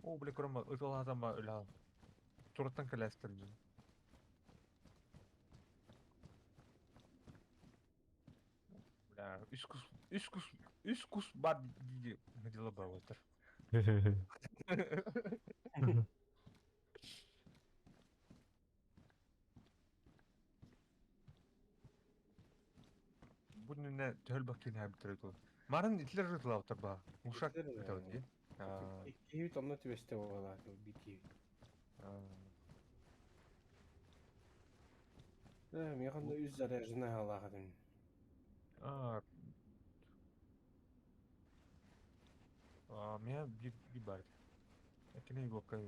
О, бля, көрөн ба, ыталаатан ба өлөөн. Тураттан кэлээстэр дьон. Бля, үс кус, үс кус, үс кус бар дии дела бар Бу иннинэ төһө киһи эбитэр этэ. Марын итилэр ытылаабыттар баа. Ушак Итилэр, этэ дии. Аа, Киһибит онно түбэстэ буолааты биир киһибит. аа. Э, миэхэ онно үс заряженный хаалаах этим. Аа, аа, меня биир биир баар. Экини иголка.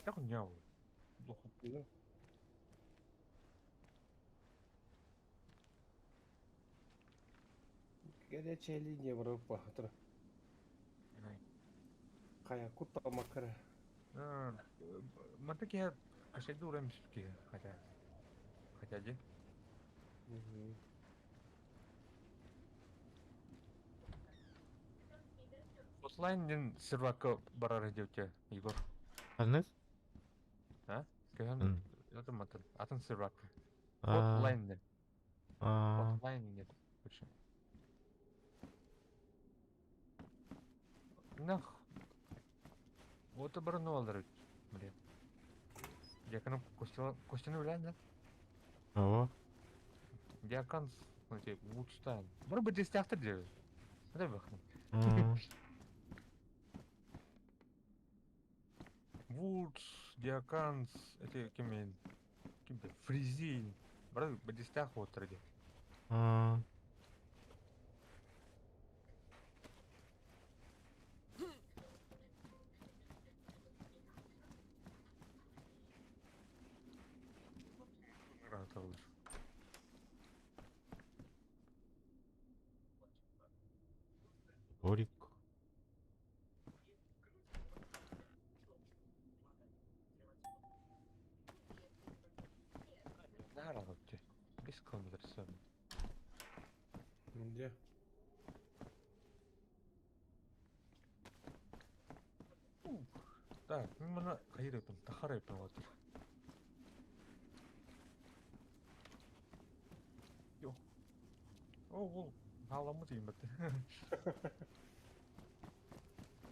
Так хуйня. Плохо. Ну, горячая линия барып баһатыр. Хайа куттамаккара. Аа, манта киһи кашайды урам киһи хотя. Хотя ди. Отлайн диэн сервакка барар диэбитэ Егор. Ханнык? А? Кыһан атын матын. Атын сервакка. Аа, Отлайн диэн. аа, Отлайн диэн. Короче. Нах. Вот барыны алдар блин. Дьякону Костя Костяны билэн да? ого. Дьякон, ну типа, Вудстайн. Бары бэдистээхтэр диэбит. Это бахны. М, Вудс, Диаканс, эти ким ким Фризин. Бары бэдистээх уоттар диэ. м. Ырааталлар. Орик. Где? Так, мин манна хайыр эппин, тахар эппин отыр. Йо. О, ол халаммыт ийин бэтте.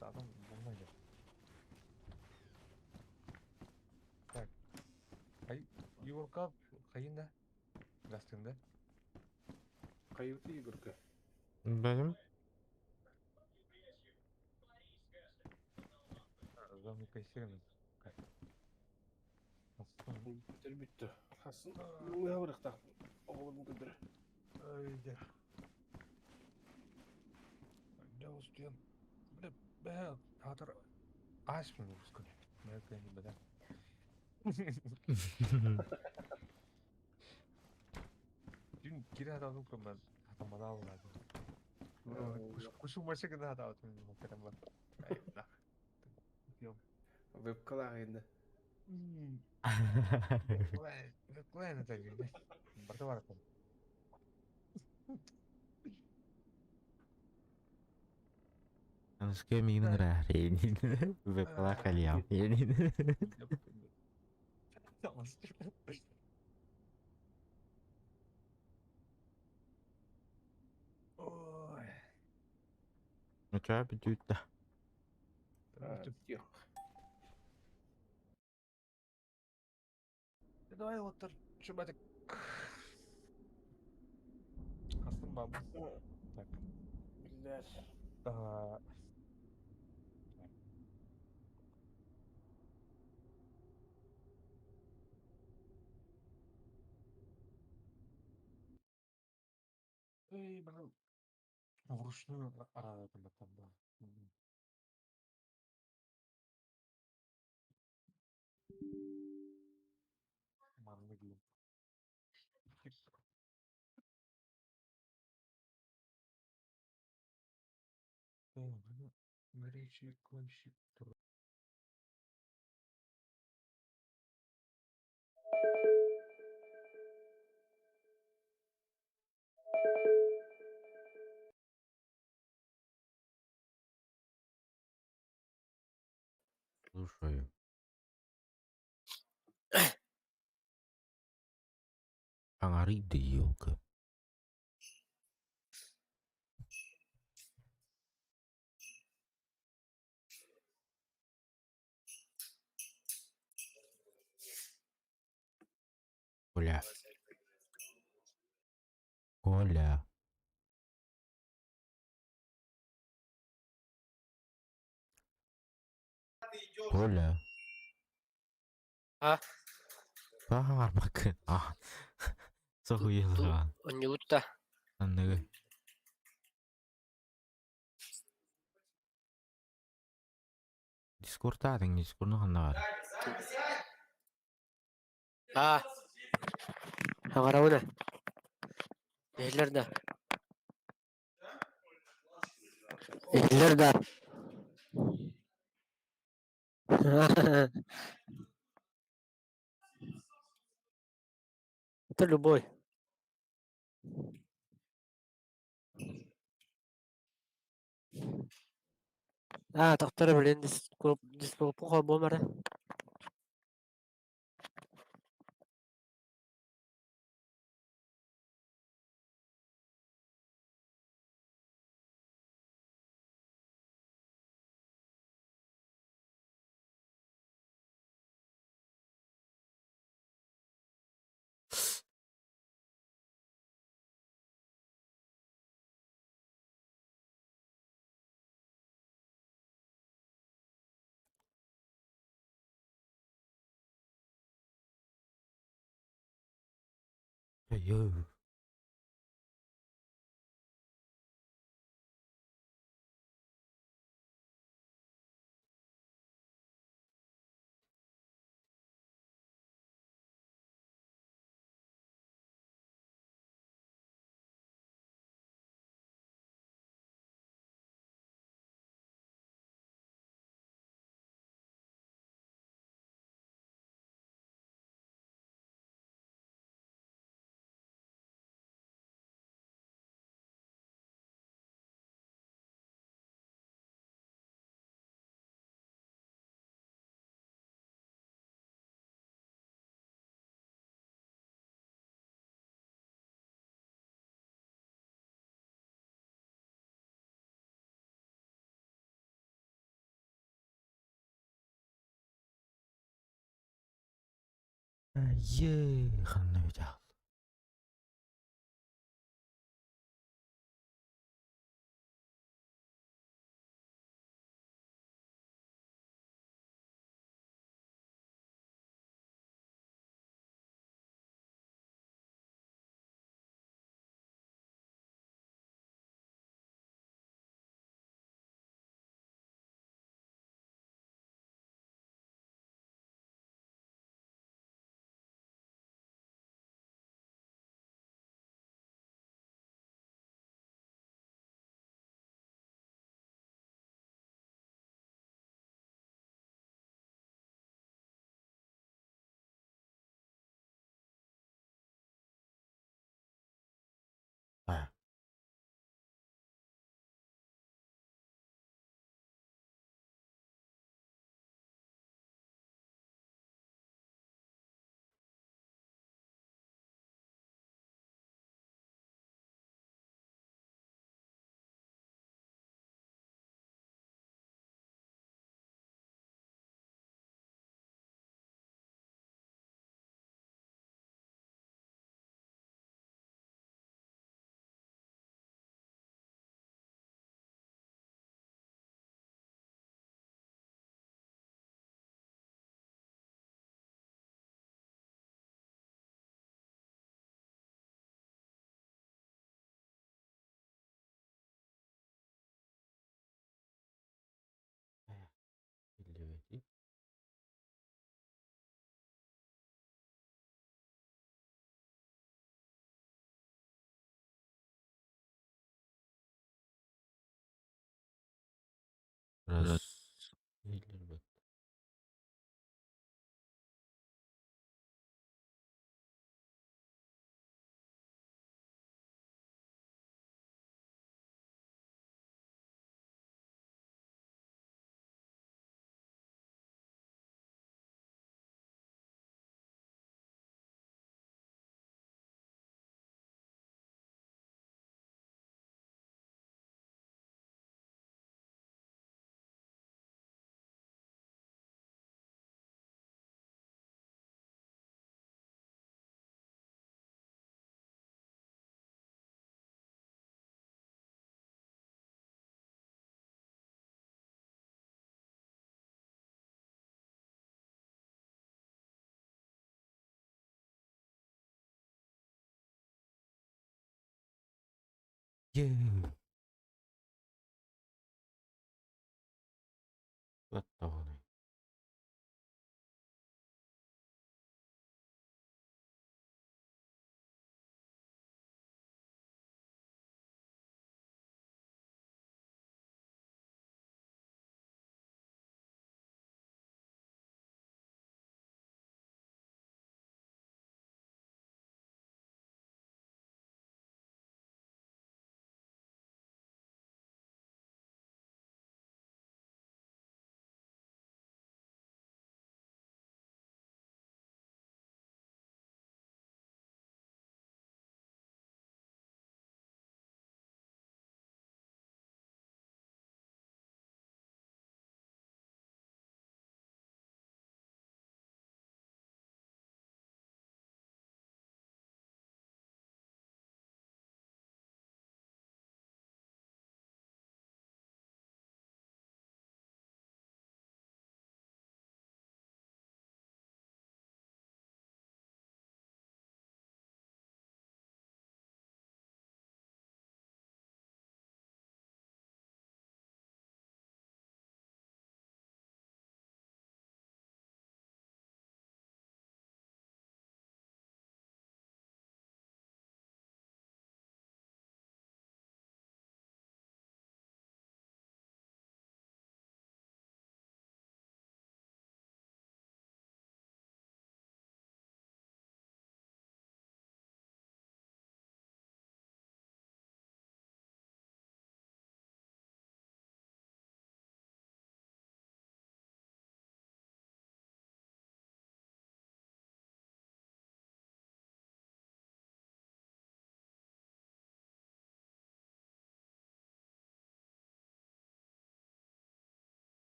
Адам булмай. Так. Ай, Егорка хайында? Гастында. Кайыты Егорка. Benim Зомби кайсырын. Бүтер бүттү. Хасын. Не барыкта. Оғлым көдір. Ай, да. Да успеем. Бля, бә, хатыр аш мен выпускын. Мен кәне бәдә. Дün кире хаталым көмөн хатамада алады. Кушу машы гына хаталым мен бар. Ай, да. Вебкалар енді. Вебкалар это Барда бар. Аныска мигнен рахрейнин. Вебкала кальям. Ой. Ну ча бүтүттэ. Тих. Давай вот чубатик. Астын бабы. Так. Блядь. А, Эй, блин. Вручную там, да. Маннык. Горячий клавиши. Слушаю. Аңарыйды елка. Коля. Коля. Коля. А? Баар А. Соһуйалаан. Онньугутта. Анныгы. Дискордтаатыҥ дискордну ханна баар? А. Хаҥарабына. Иһиллэр да. Иһиллэр да. Это любой. А, тохтор блин, дискорд холбуом эрэ. Йоо. Ээ, ханна бүтэ Аа. Биллибэтий. Раз. Иһиллэрбэт. Ээ. Баттаҕыный.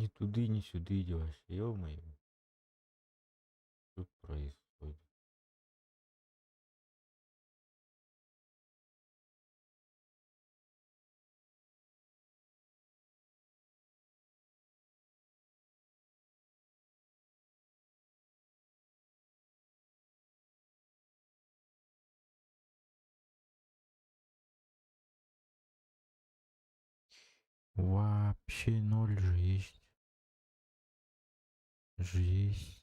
Ни туды, ни сюды иди вообще, ё-моё. Что происходит? Вообще ноль же есть. Жесть.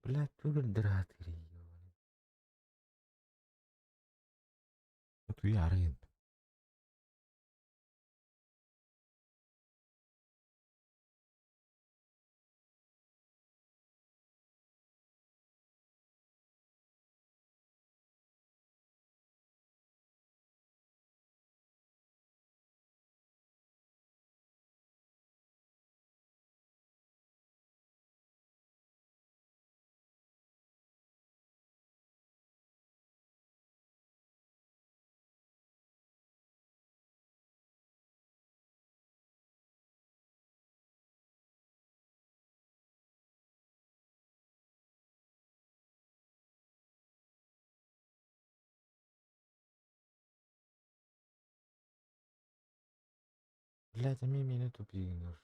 Блядь, тугу дыраатырый. Утуйаарыйын. Блядь, эмиэ миэнэ тупигинер.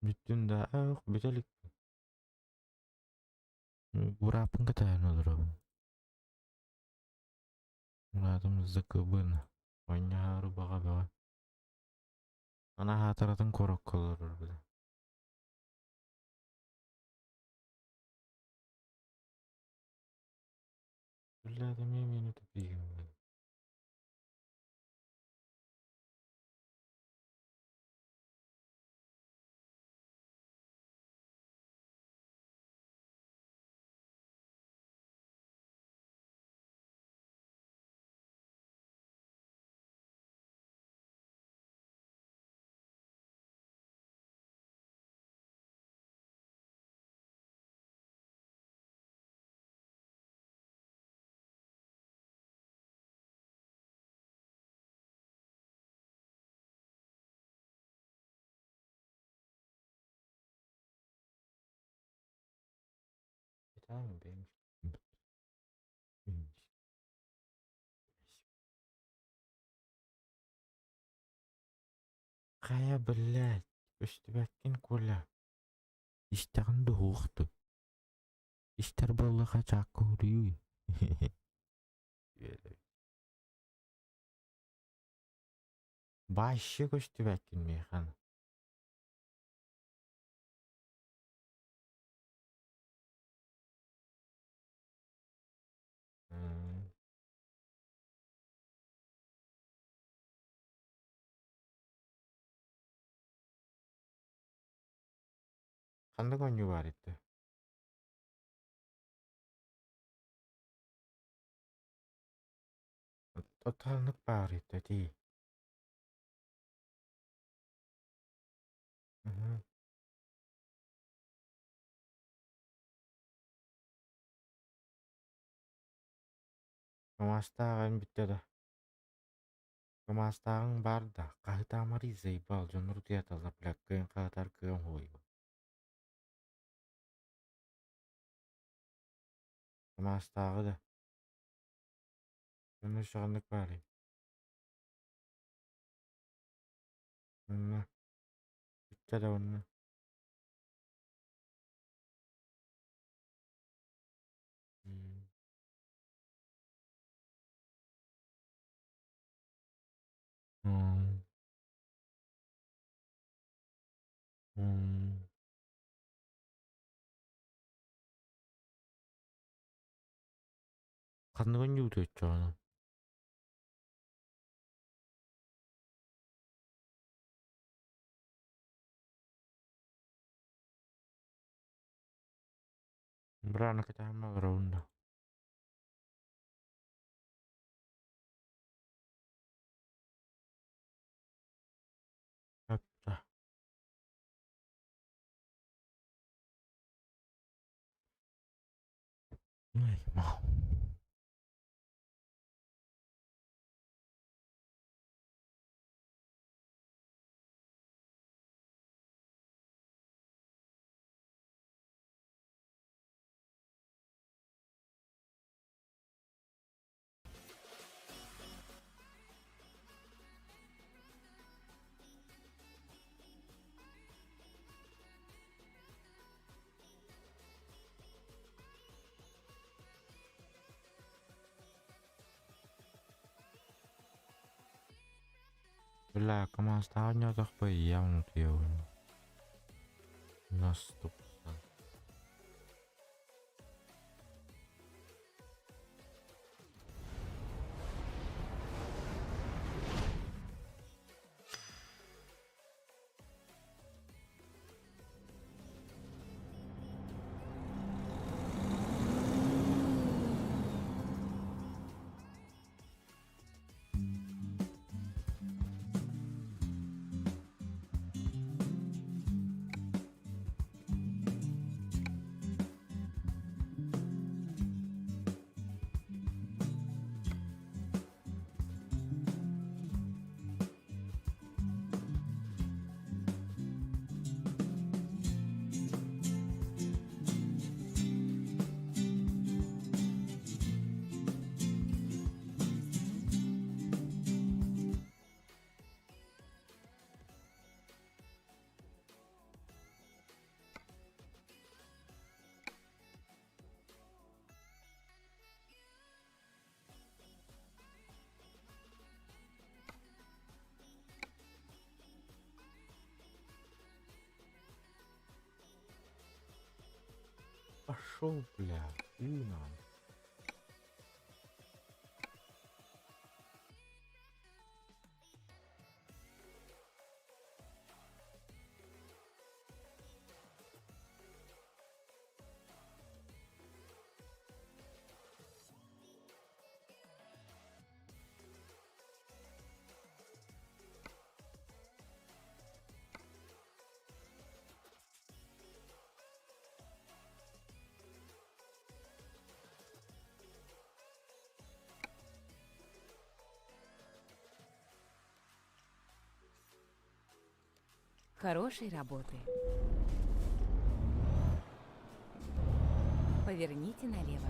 Бүттүм да, ах, бүтэ иликпин. Бурааппын кэтэһэн олоробун. Мураатым ЗКБ-ны. Оонньоһоору баҕа бөҕө. Аны аһаатаратын куоракка олорор били. Блядь, эмиэ миэнэ тупигин. Хайа, блядь, көстүбэккин Коля. Истэҕин дуһуохту. Истэр буоллаха чаакка уруйуй. Вообще көстүбэккин миэхэ. Ханнык оонньуу баар итти? Ханнык баар итти этии? Кымаастаах эн бүттэ да? Кымаастааҕыҥ баар да, хаһытаамарый заебал, дьоннор утуйаталлар, бля, кыайан хаһытар кыам уһуйбут. Кымаастааҕы да. Онно өссө ханнык баарый? Онно. Бүттэ да онно. Ханнык оонньуубут оччоҕуна? Быраны кэтэһэн олоробун да. Апта. Ай, мау. Бля, командстаҕа оонньоотохпо явно утуйабын. Наступсан. Пошел, бля, ты нам. Хорошей работы. Поверните налево.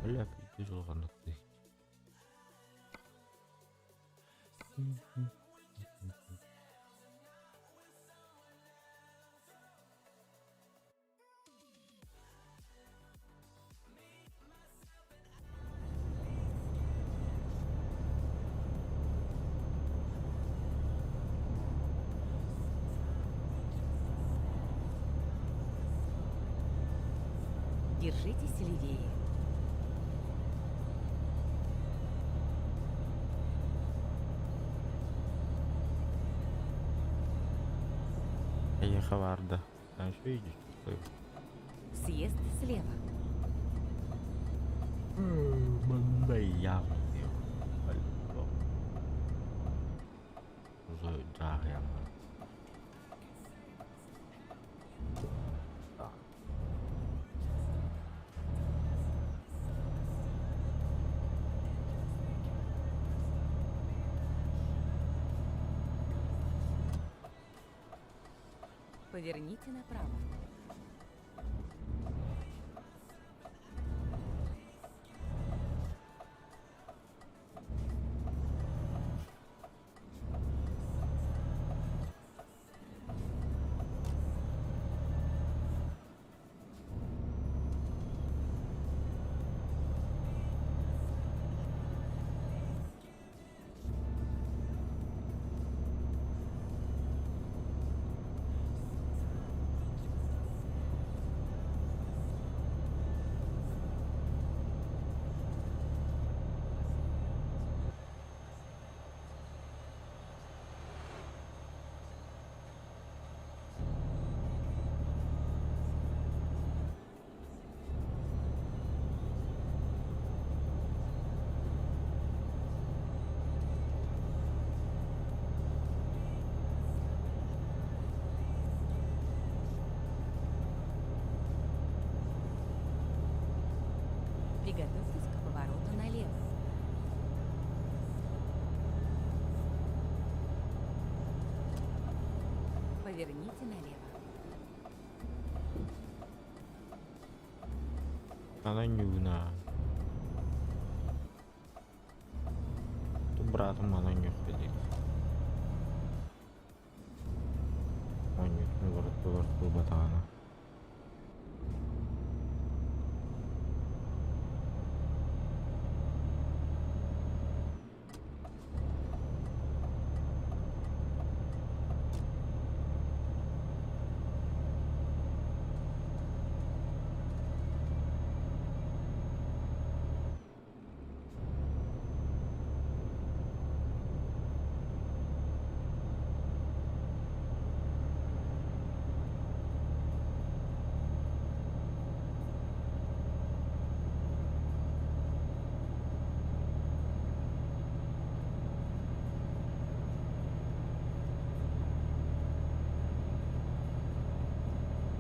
Бля, пиздец, ты. Держитесь левее. Эйиэхэ баар да? Үчүгэй дии. Съезд слева. Манна явно. Поверните направо. Поверните налево. Она нюна. Ту братом она не ходит. Онньутун уларытта батаана.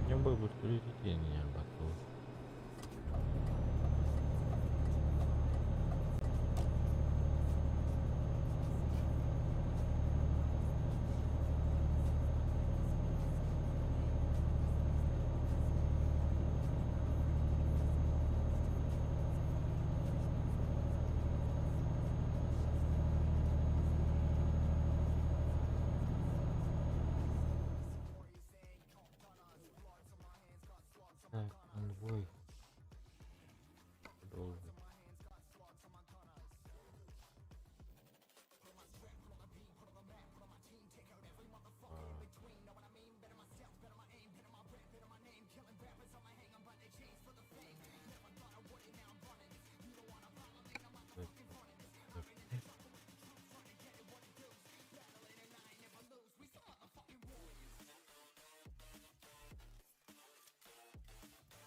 Ньурба бөртөлүөтэ Так, конвой. Продолжить.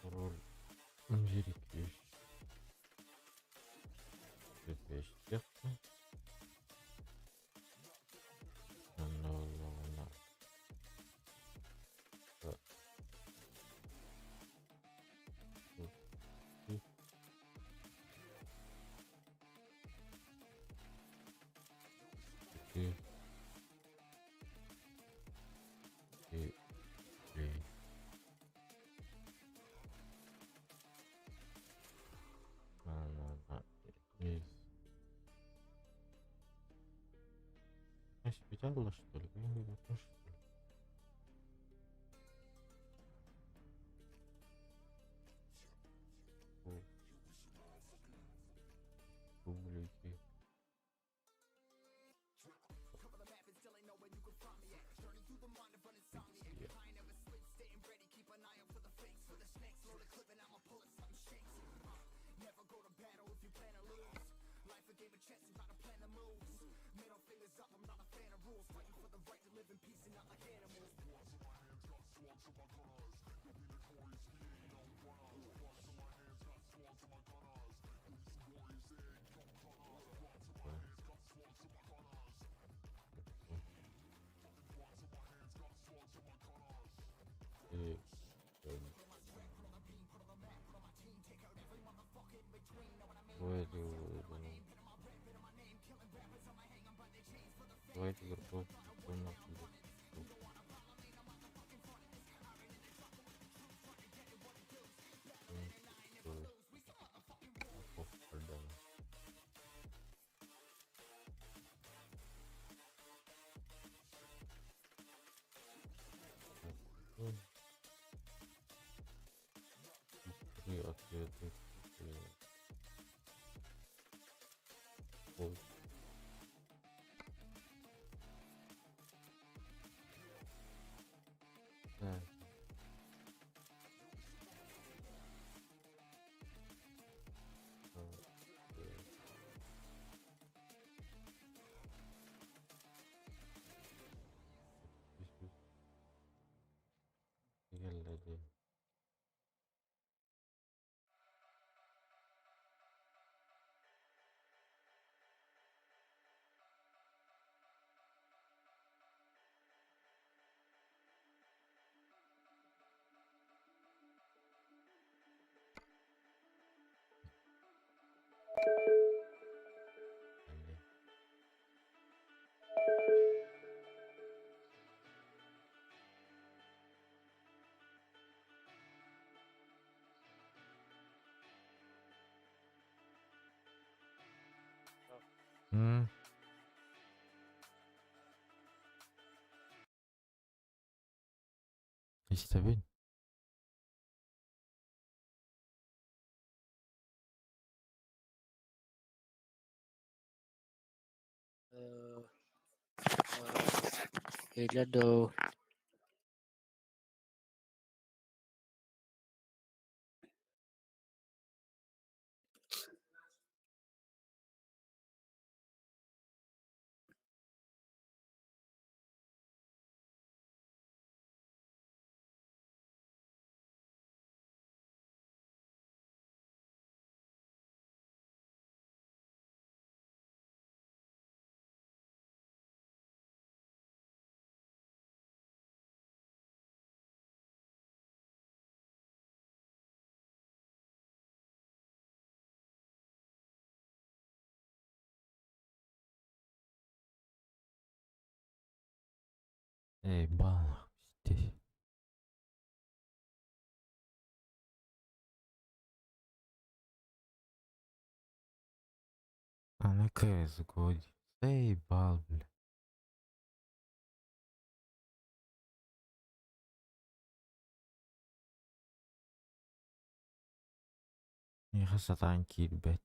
Пароль. Зериквиш. И три. На, из. А специально что ли? Я что ли? Публики. И Давайте игроков Три ответы. Ой. Так. Geldi. Geldi. М. Истэбин. Иһиллэр дуу? Эй, бал, здесь. А на КС годи. Заебал, бля. Миэхэ сатаан киирбэт.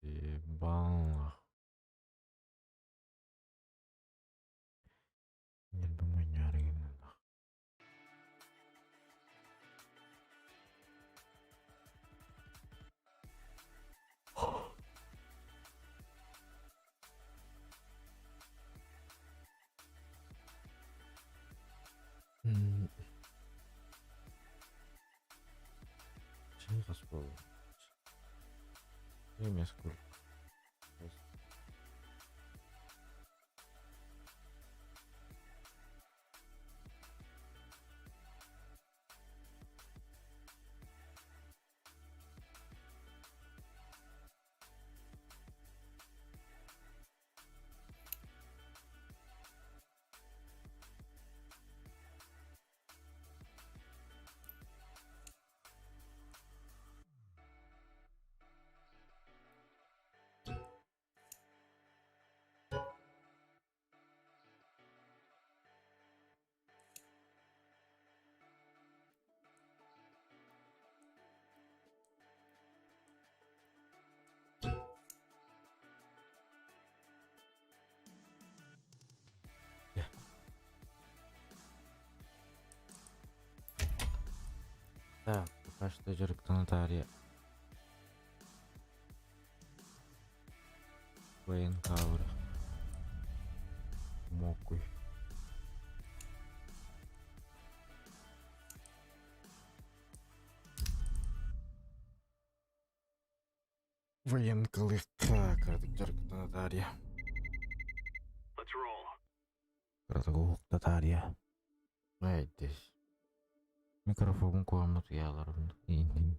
Ебал. Ньирбэ мунньаары гыннах. Чэ хас буолла? Время сколько? Так, пока что дьарыктана таарыйа ВНК-лары Мокуй. Военкалыахха кыратык дьарыктана таарыйа. Кыратык уһукта таарыйа. Айдыс. Микрофон куаммыт уйааларым ииннин.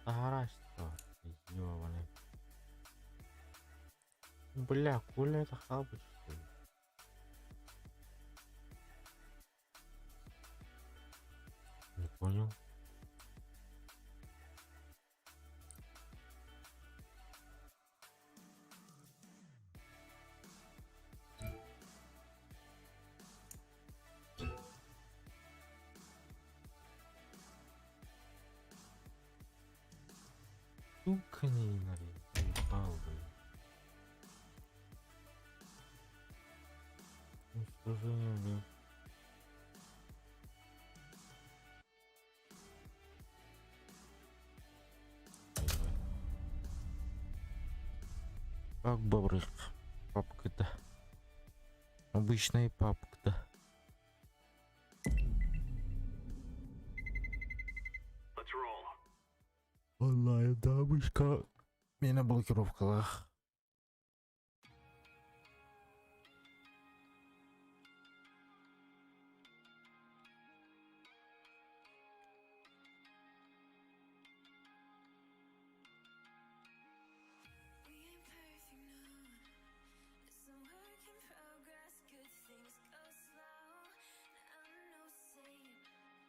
Таһарааччы ёбаный. Бля, Коля это хабыч, что ли? Не понял. Сука, не Заебал, блин. Уничтожение, блин. Как бобрых. Папка-то. Обычная папка-то. Онлайн дамочка. Миэнэ блокировкалаах.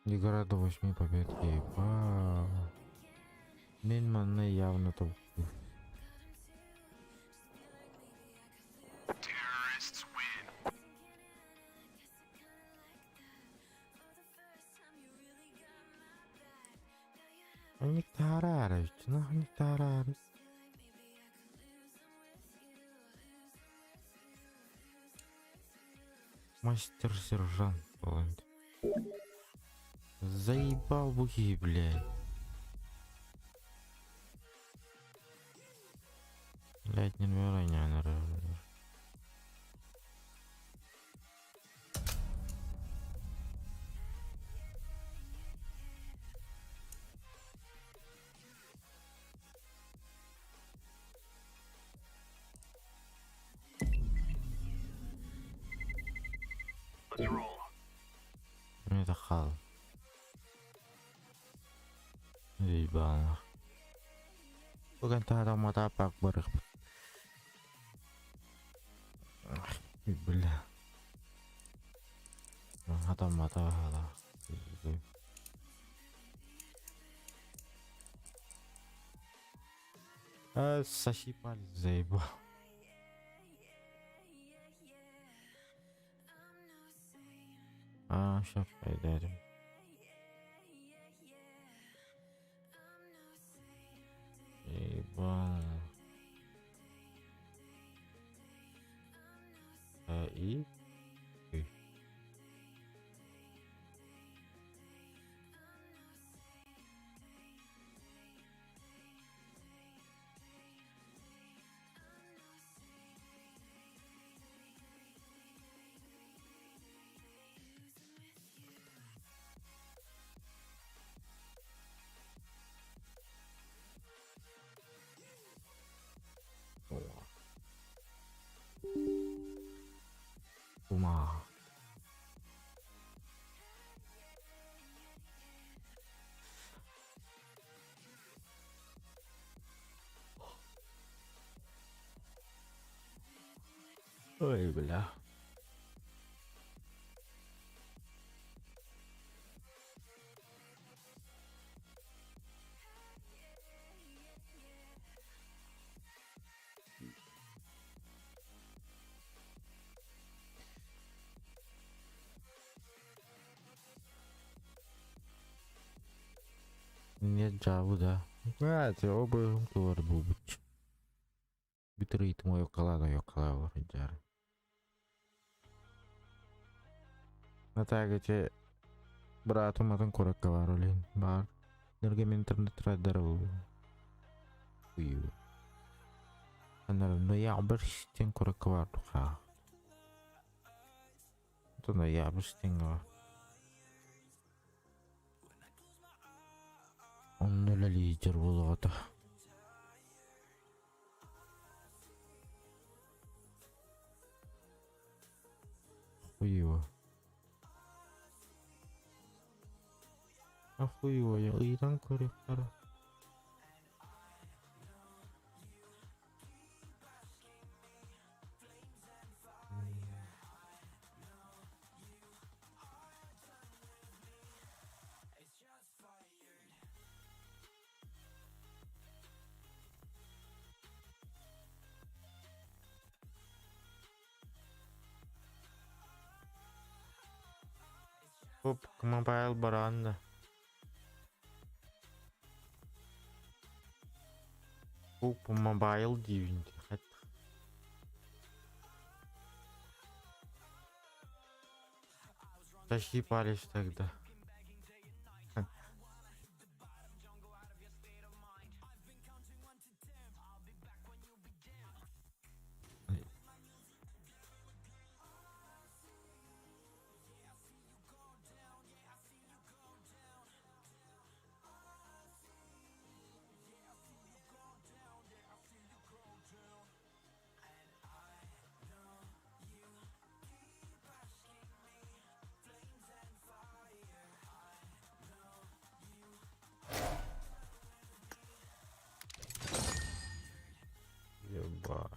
Игра до восьми побед. Еба. Мин манна явно толкую. Никтарарович, нахуй Никтарарович. Мастер-сержант, блин. Заебал буги, блядь. Блядь, не не наверное. Это хал. Заебал. Бүгін тарамата пак барых. Бля. Хатамата хала. А, соси палец заебал. А, сейчас пойдем. Ебал. А, и? И. О. Ума. Ой, бля. Нет, Джаву, да. А, это оба туар бубуч. Битрит мой околада, околада, жар. Натагаче братум атын коракка бар олин бар. Нерге интернет радар Ую. Анар ноябрьстен коракка бар туха. Это ноябрьстен бар. Онно лидер болота. Хуево. Ахуево, я ыйдан көрөктөр. Хоп, мобайл баранна. Пубг Мобайл диибин дии хат. Тащи палец тогда. Еба.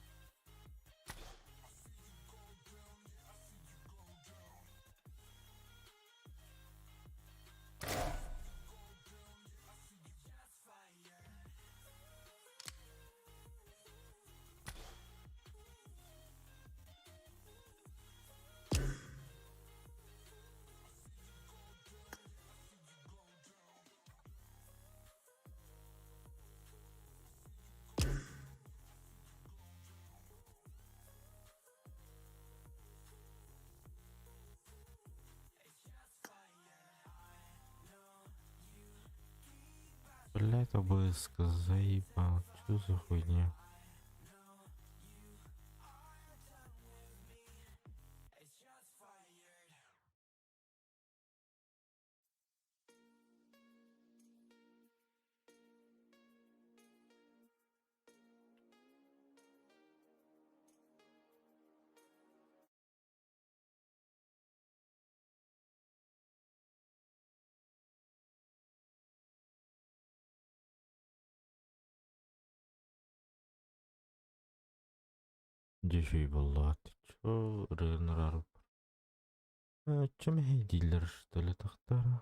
Блять, ОБС заебал. Что за хуйня? Дьэ буоллаҕа чё ырыынар Чем дилер что ли тахтара?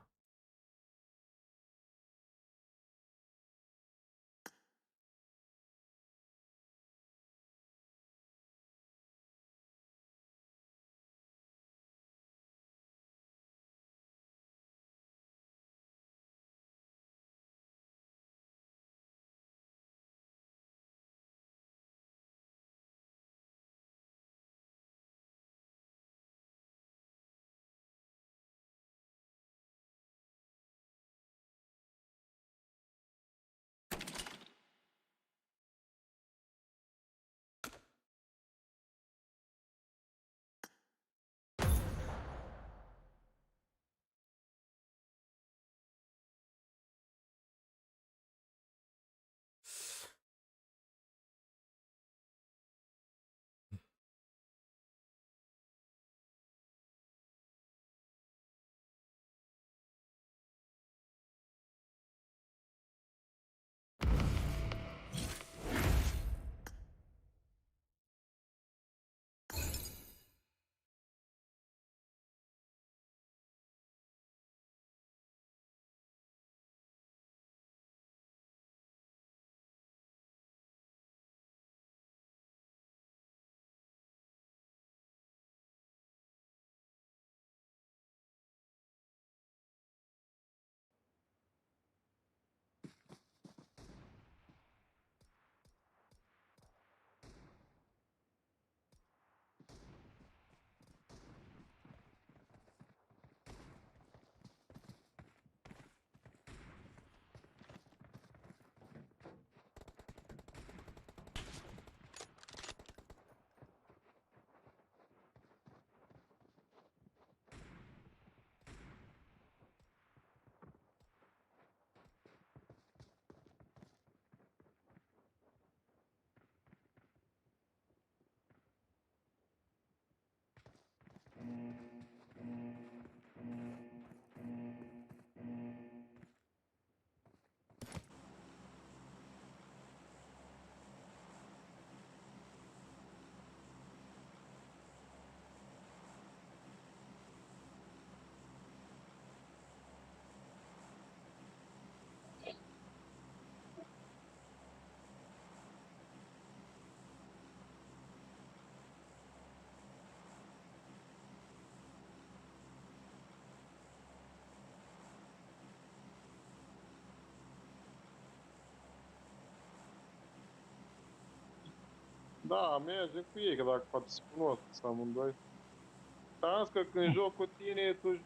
Да, mergem cu ei, că dacă poate să cunosc să amândoi. Am zis că când joc cu tine, tu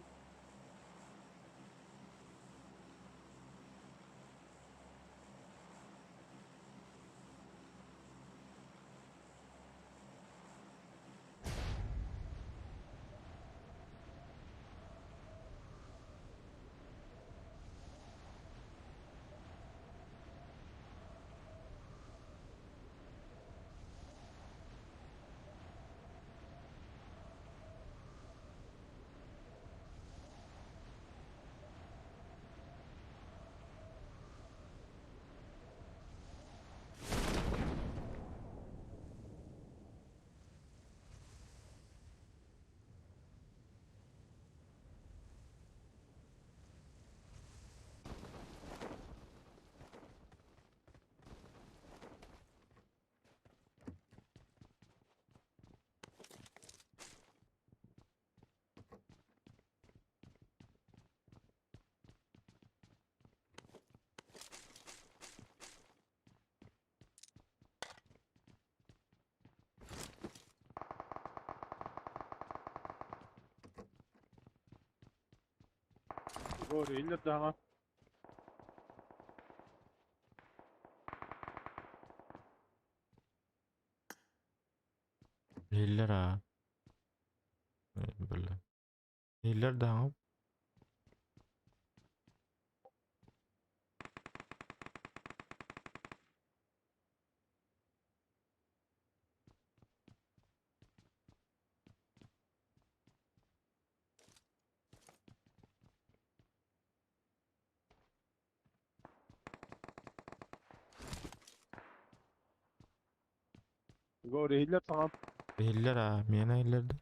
Doğru, Eller ha. Бля. Eller да. Doğru, eller tamam. Eller ha. Мена eller да.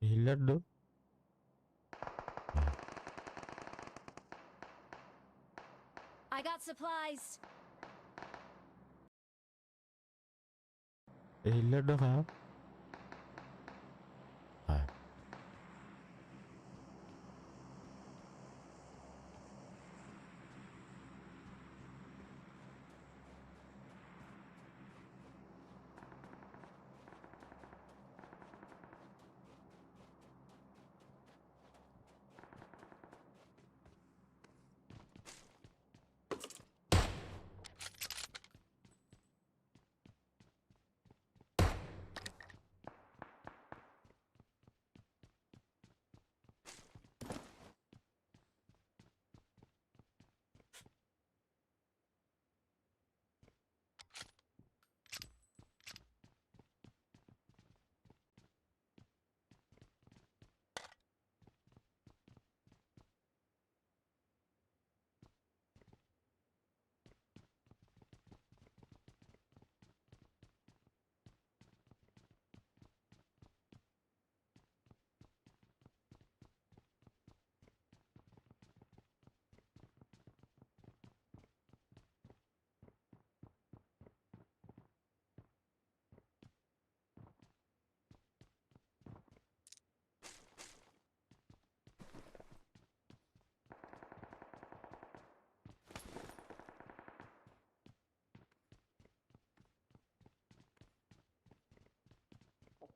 Eller да. I got supplies. Eller да ha. Ha.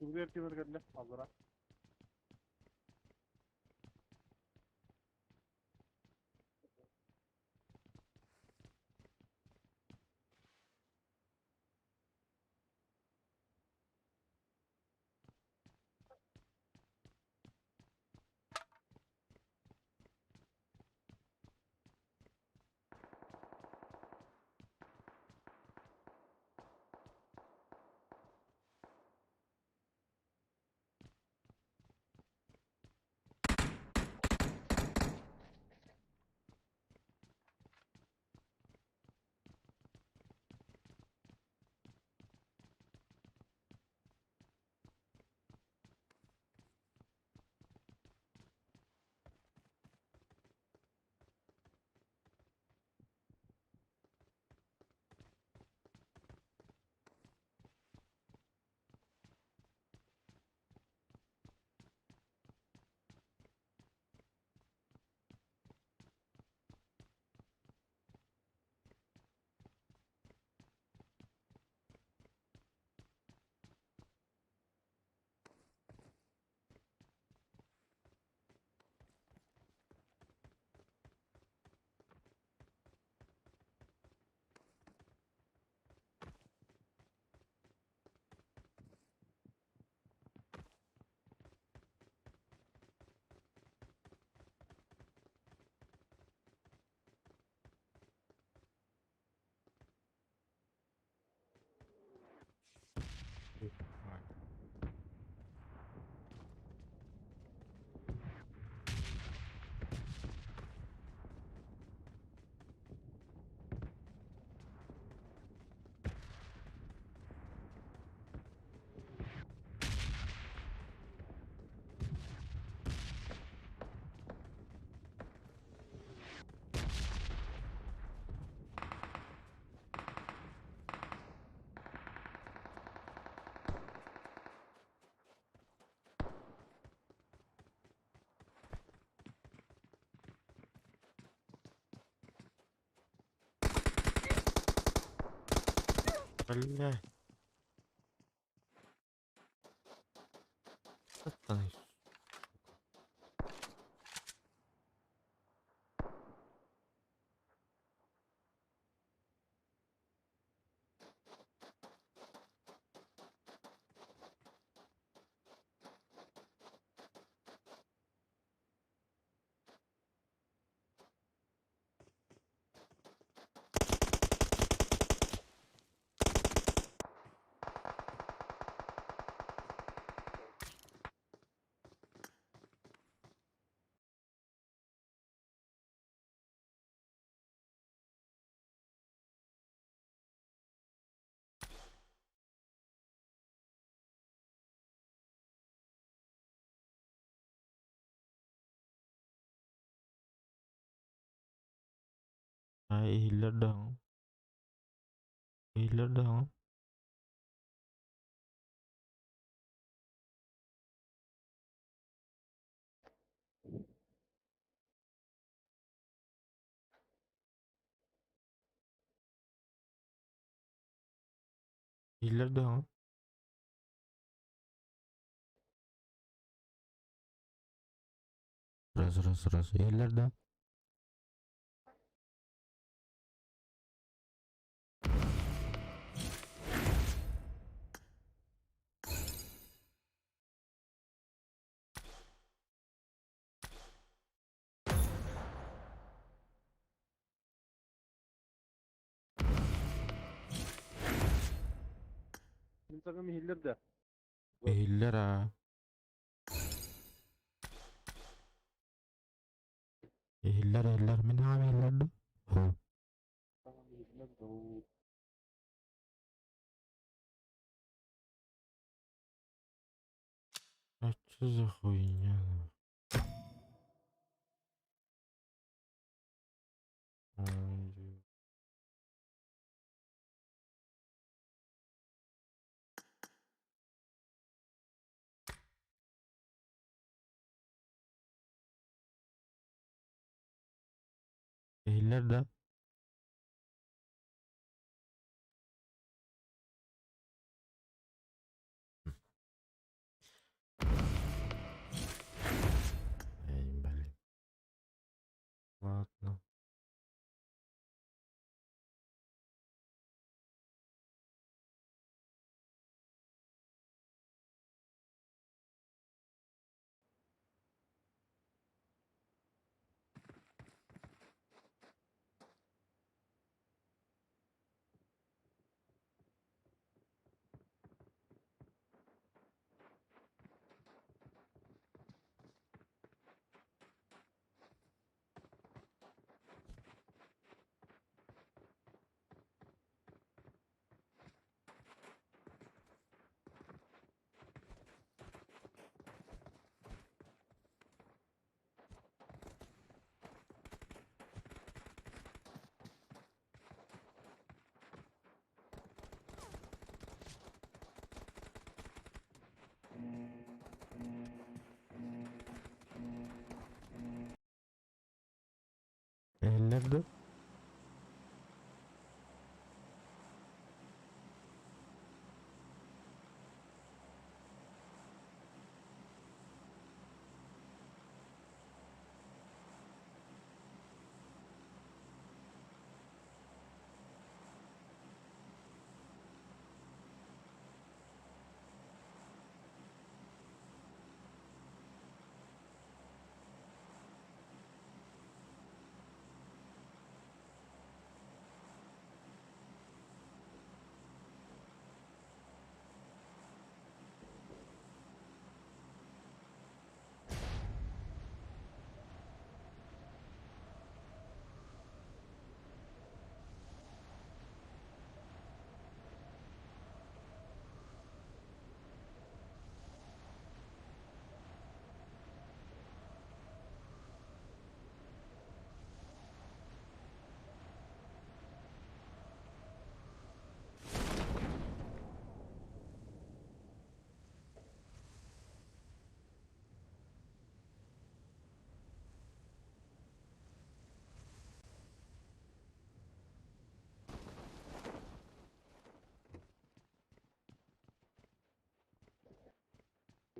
Buraya bir geldi. Aldıra. Бля. Сатан, сука. Иһиллэр даҕаны. Иһиллэр даҕаны. Иһиллэр даҕаны. Раз, раз, раз. Иһиллэр да. Мин саҥам иһиллэр да? Иһиллэр аа. Иһиллэр, иһиллэр. Мин аҕам иһиллэр да? Һуу. Саҥам иһиллэр дуу? А чё за хуйня? Ой, Иһиллэр да? Эй, блин. Ладно.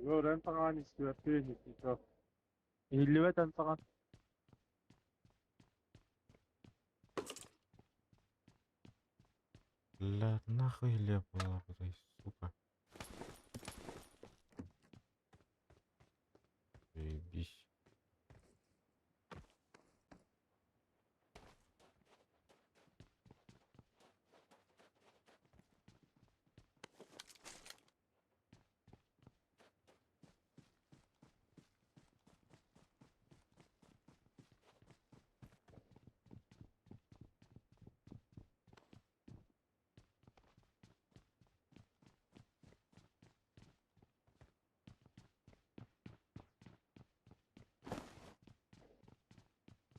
Егор, эн саҥаҕын истибэппин, Никита. Иһиллибэт эн саҥаҥ. Бля, нахуй лепала, сука. Заебись.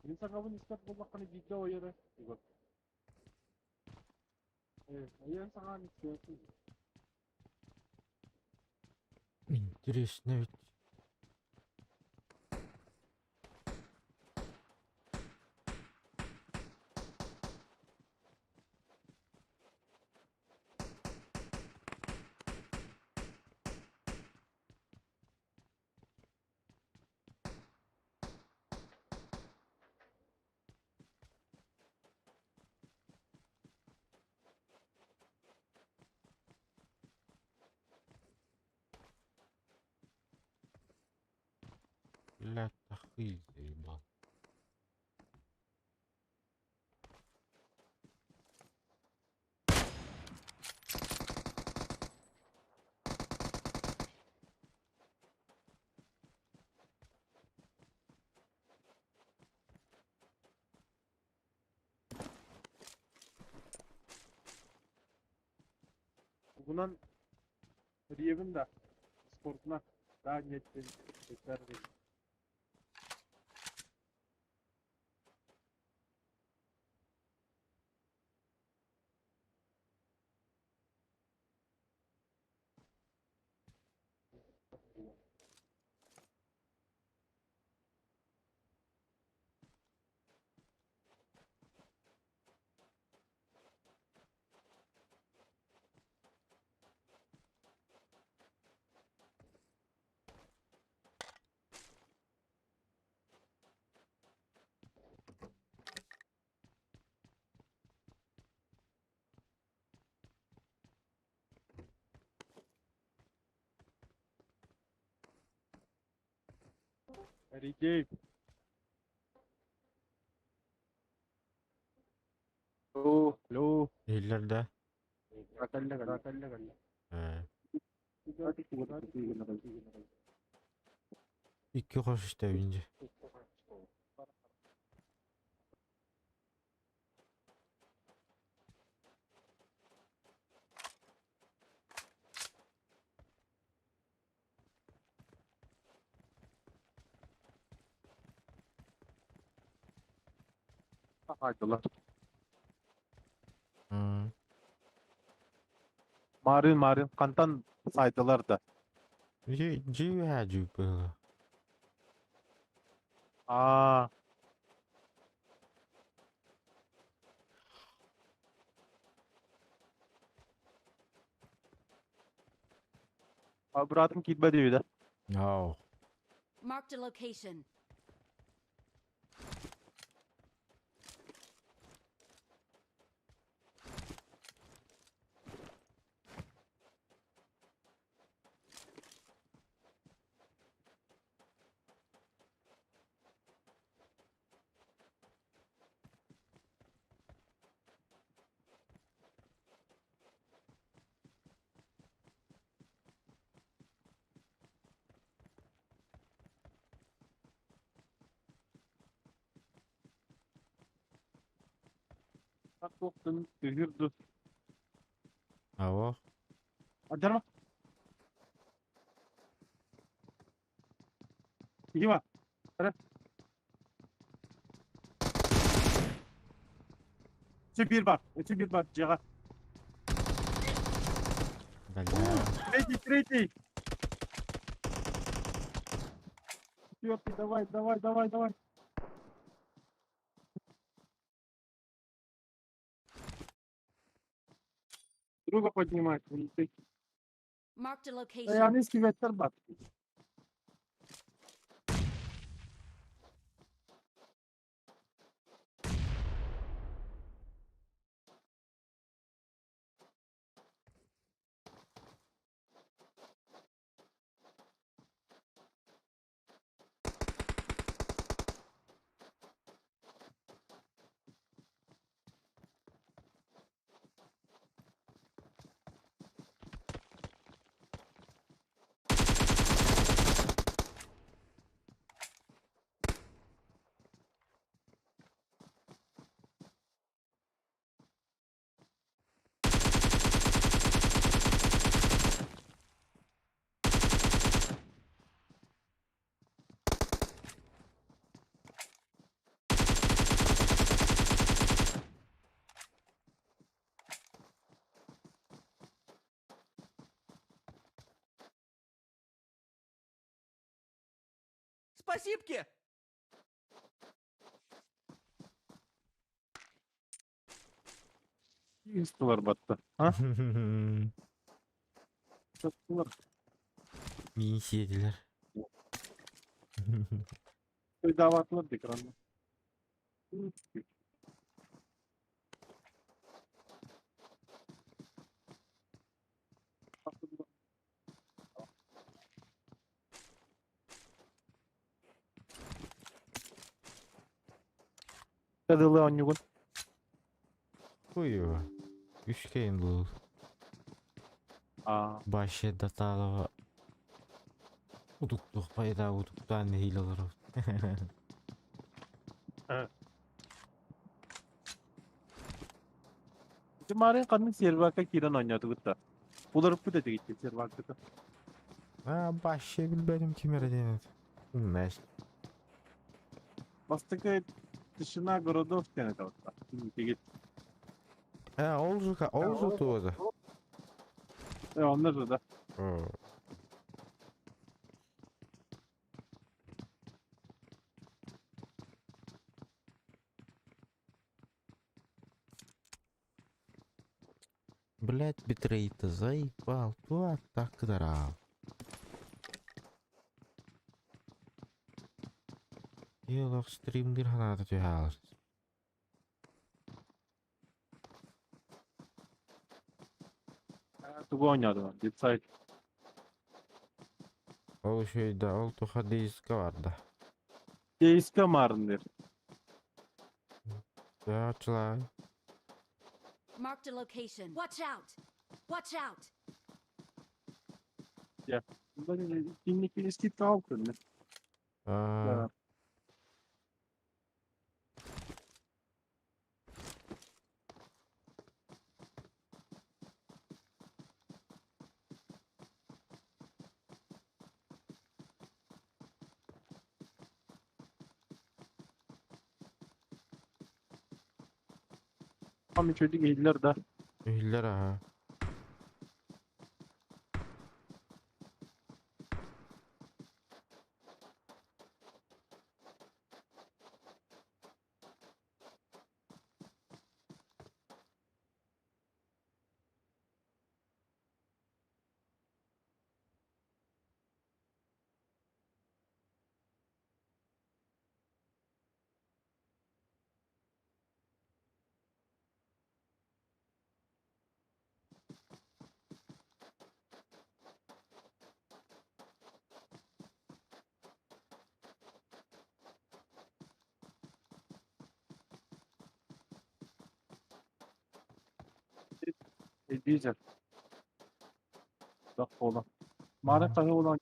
Мин саҥабын истэр буоллаххына биирдэ ойоро Егор. Ээ, эн саҥаҕын истибэппин. Интересно ведь. Бля, тахы заебал. Угунан эрийэбин да, спортuna да нет диэн этэр Эрийдиэм. Алло, алло. Иһиллэр да? Кэллэ, кэллэ, кэллэ, кэллэ. Э, Икки хос истэбин дьэ. Хаайдылар. М. Марын, марын, хантан сайдылар да. Дьиэ дьүү быһыылаах. Аа, быраатым киирбэт үһү да. Ау. Marked a location. Туохтан түһүр ду. Ау. Адьарма. Дима. Өссө биир бар. Өссө биир бар дьиэҕэ. Бля. Третий, третий. Четвертый, давай, давай, давай, давай. Друга поднимать. Marked a Я location. не скибеттер бар. Спасибки! Истылар батта. А? Саттылар. Миин сиэтилэр. Дааватылар экраны. Кадылы оонньугун. Хуево. Үскейн был. Аа. Баще даталова. Утуктух пайда утуктан нэһиилэ олоробут. Ити Марын ханнык сервакка киирэн оонньоотугут да? Уларыппыт этигит серваккыта. А, баще билбэтим ким эрэ диэн этэ. Умнаш. Бастакы тишина городов диэн этэ отта. Тигит. А, ол же ол же тоже. Онно же да. Блять, битрейта заебал. Туа так дарал. Елох стримдир ханата түһаалар. Тугу оонньоотулар? Дитсайт. Ол да, ол туха диска барда. Дейска маарынныр. Да, чылай. Marked a location. Watch out! Watch out! Кинник скидка көрүнэ. А, Ами чөйдүк иһиллэр да. Үһүллэр аха. Дизель. Так буола. Марын хаһы буолан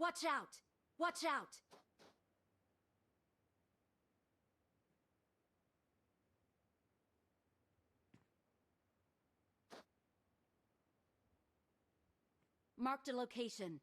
Watch out! Watch out! Marked a location.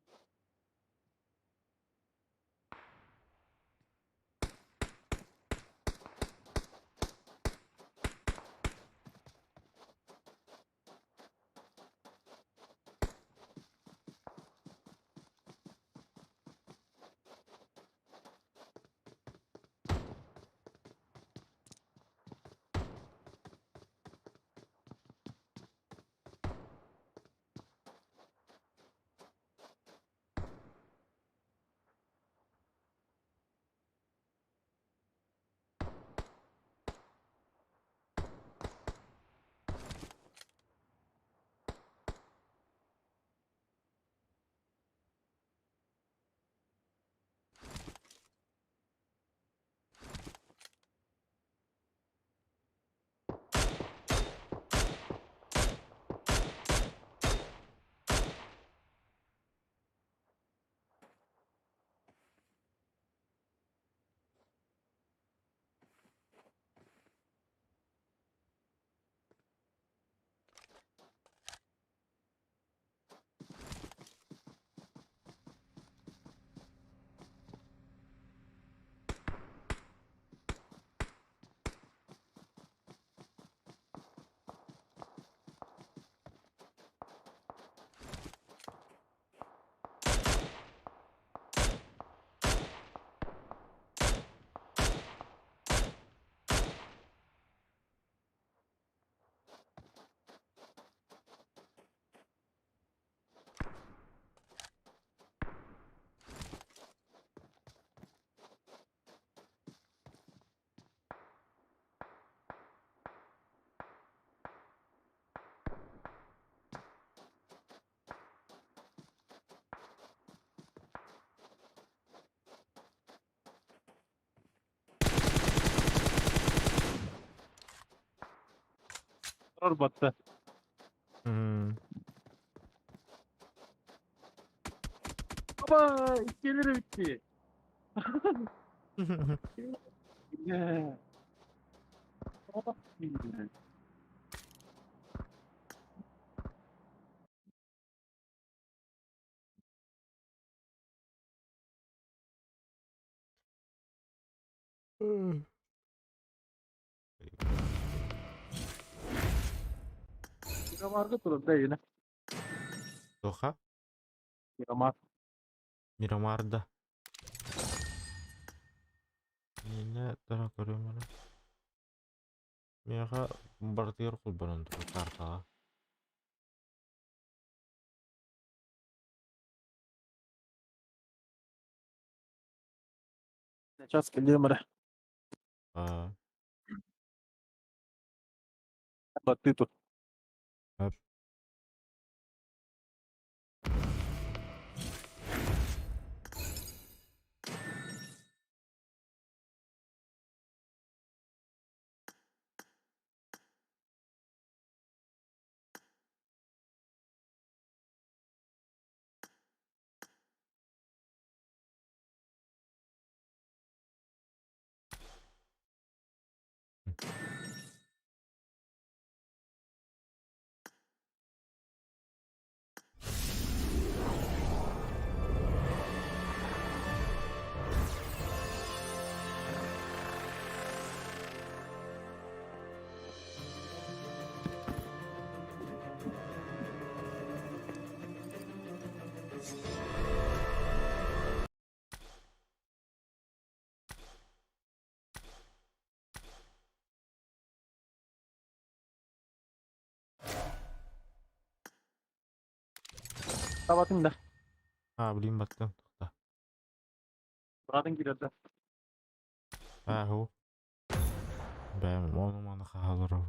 Батта. Aba iskelere bitti. Yeah. Miramar'da turun da yine. Тоха? Miramar. Мирамарда. Миэнэ тара көрүөм эрэ. Миэхэ барытыгар холбонон турар картаҕа. Сейчас кэлиэм эрэ. Аа, Баттыы тут. Хөп. Табатын да. Аа, билигин баттым. Тоқта. Быратын киирэр да. Аа, һу. Бэм, ону маны хаалар.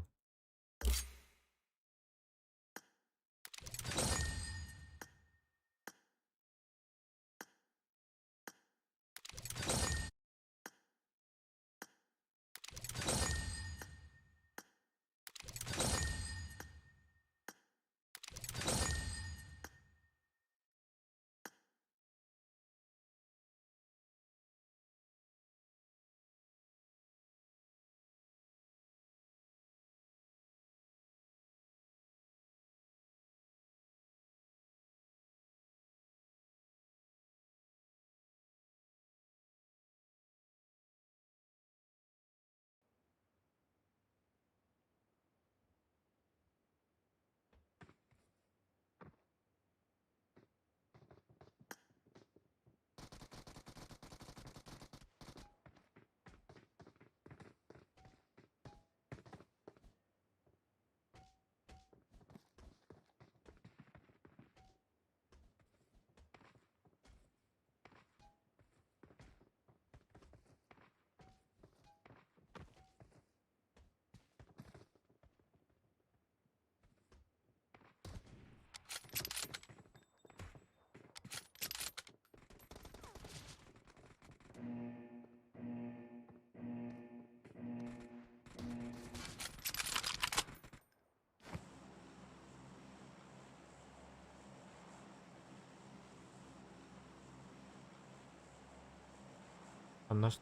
Хамнас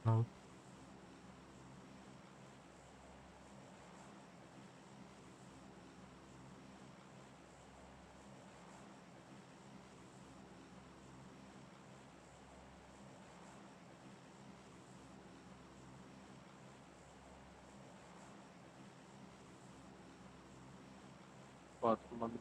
Баттым.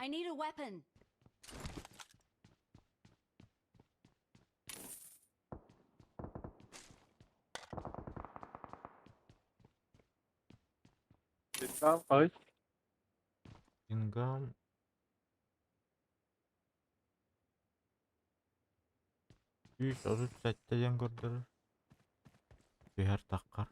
I need a weapon. Tamam ay. Деньгам 137 диэн көрдөрөр. Түһэр таххар.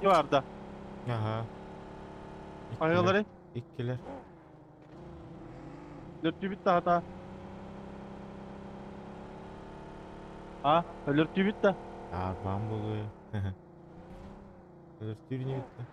Vardı. Аһа. Иккилэр. Ayıları. Иккилэр. Dörtlü bitti hata. Ha, dörtlü bitti. Арбан буолуо. Өлөртүүр ини бүттэ.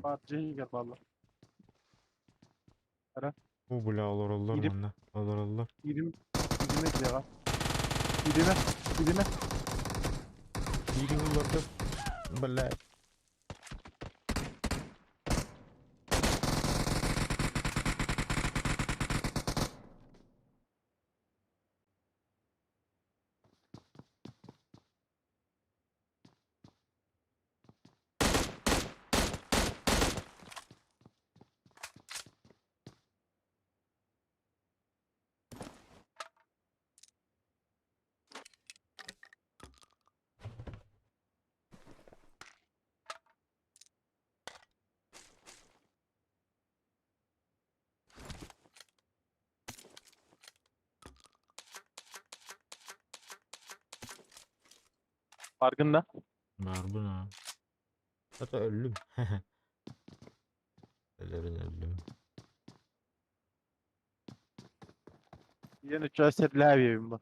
Parçayı valla. Бу бля олороллор Ирип. манна. Олороллор. 20 20 lira. 20 20 Биири буллардым. Бля. Farkında. Бар бuna. Hatta öldüm. Ölürün öldüm. Yeni çözer evim bu.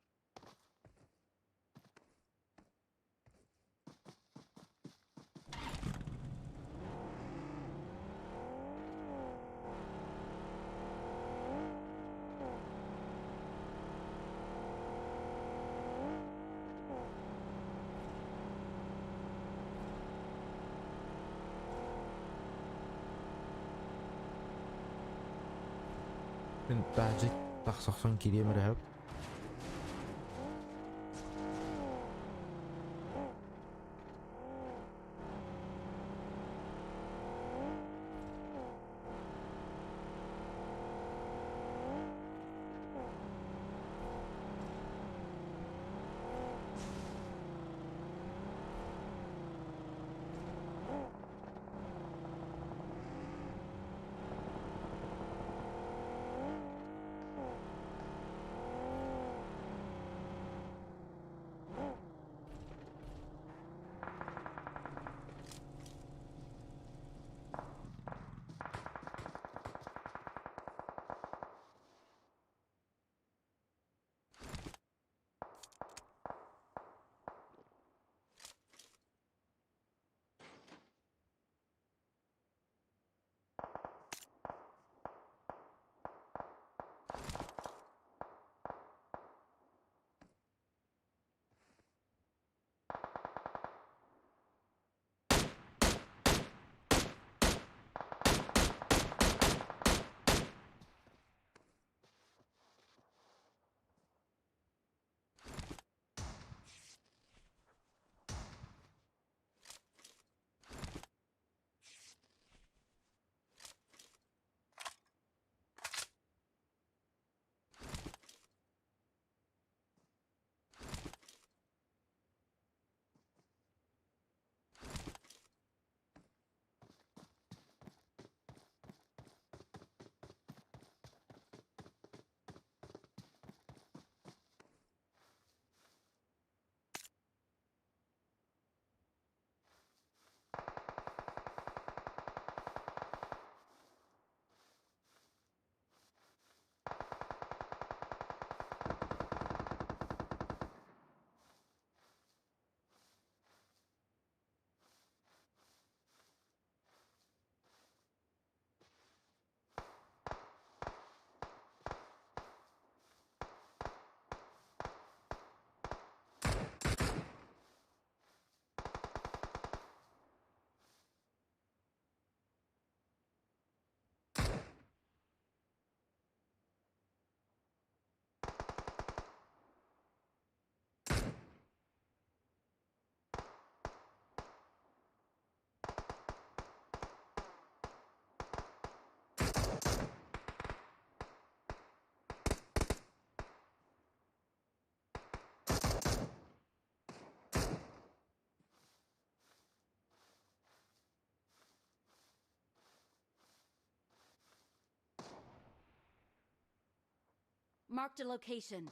Мин таһдьа тахсахсан кириэм эрэ сөп. Marked a location.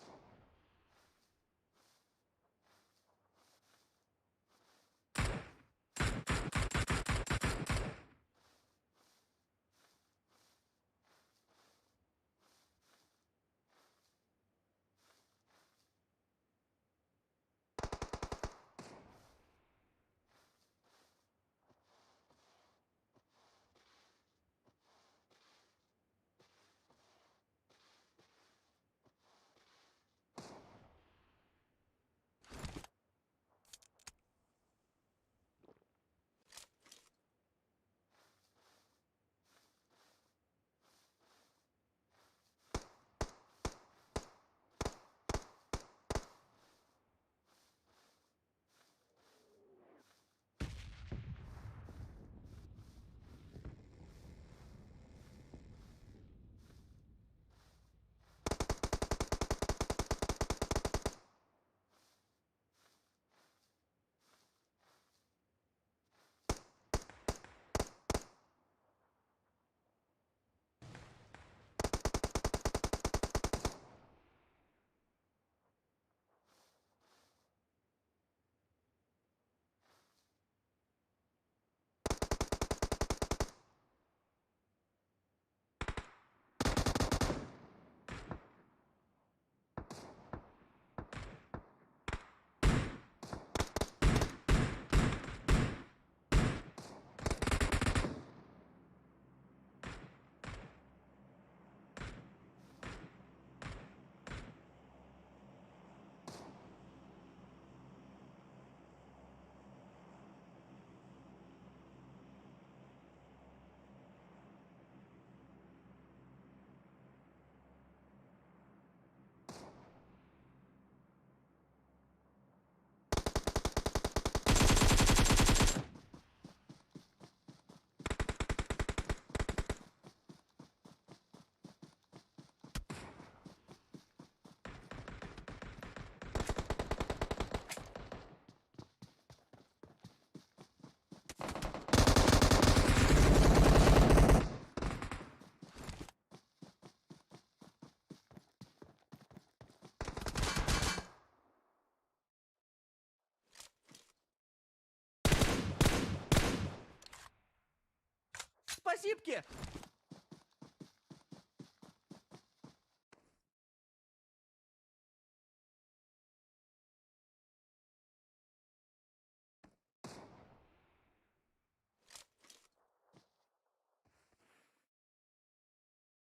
Спасибки!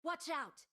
Watch out!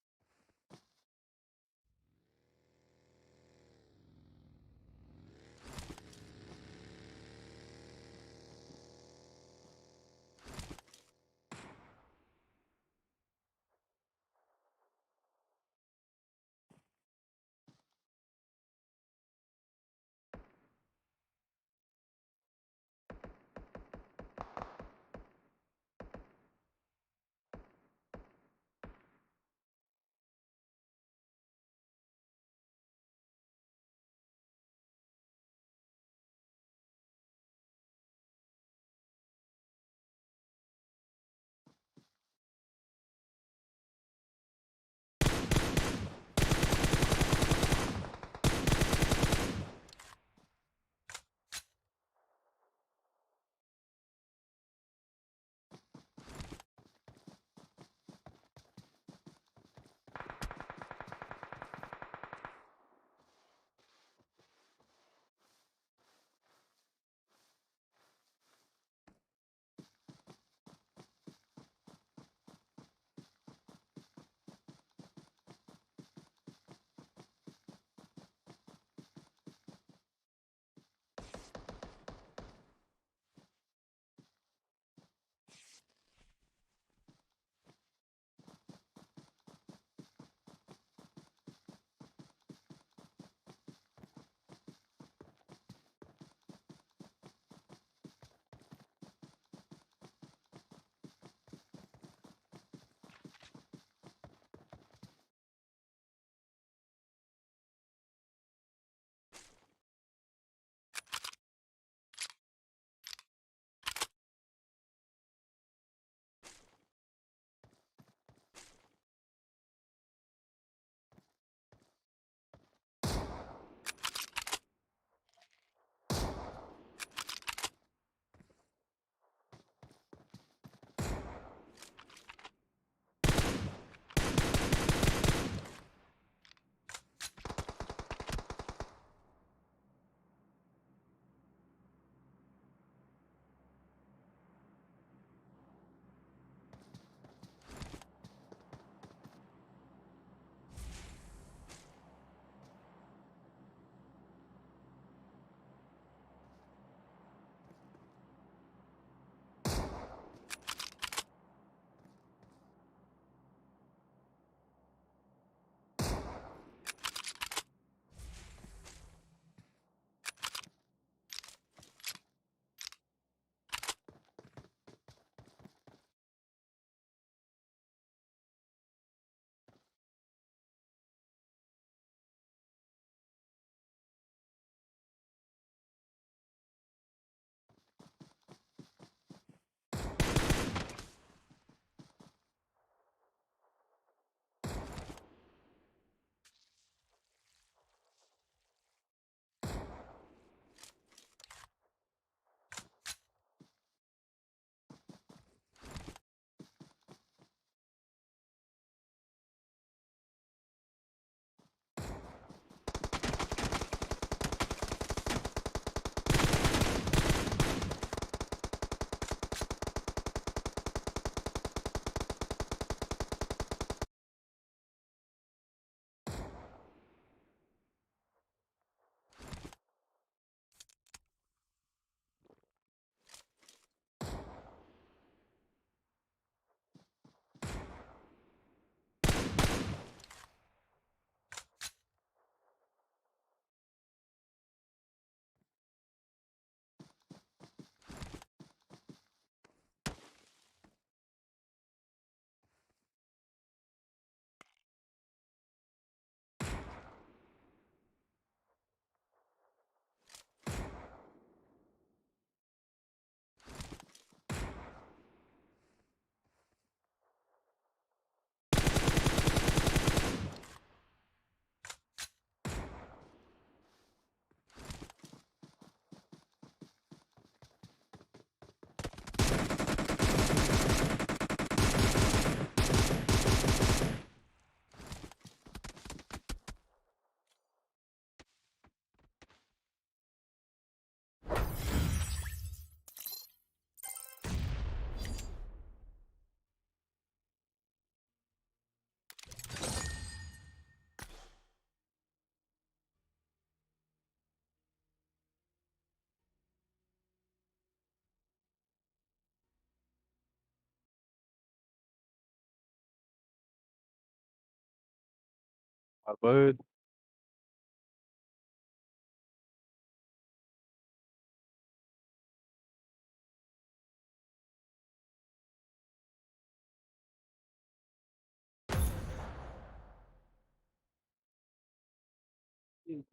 Арбын.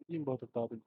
Им батыртаабын.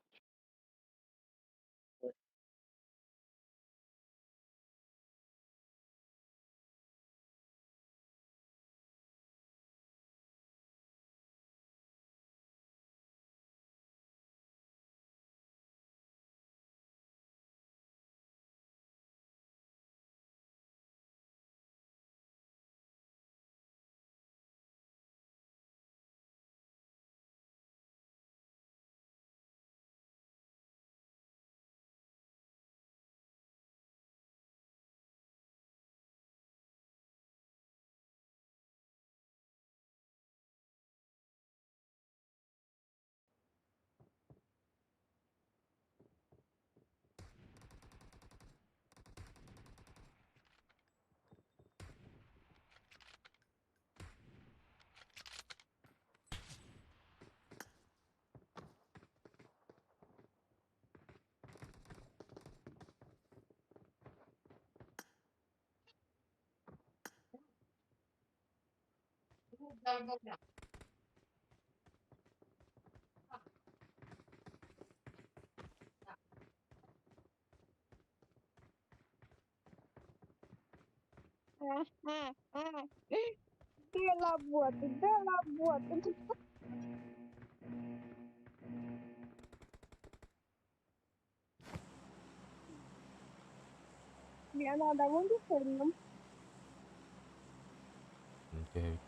Де работать, де работать? Мне надо униформу. Окей.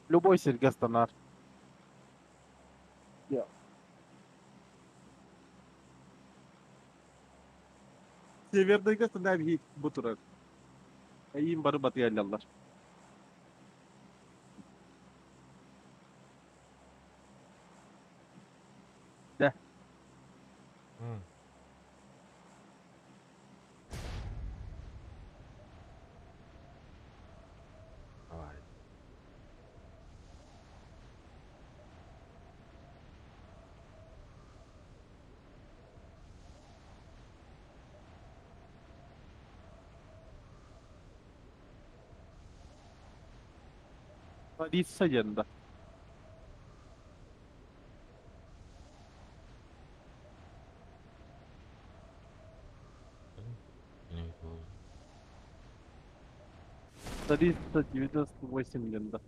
Любой сиргэ станар. Севердайга станар хит бу турар. Эйин бары батыяллар. Дэ. Давай. Полиция yanında. Не было. 398 yanında.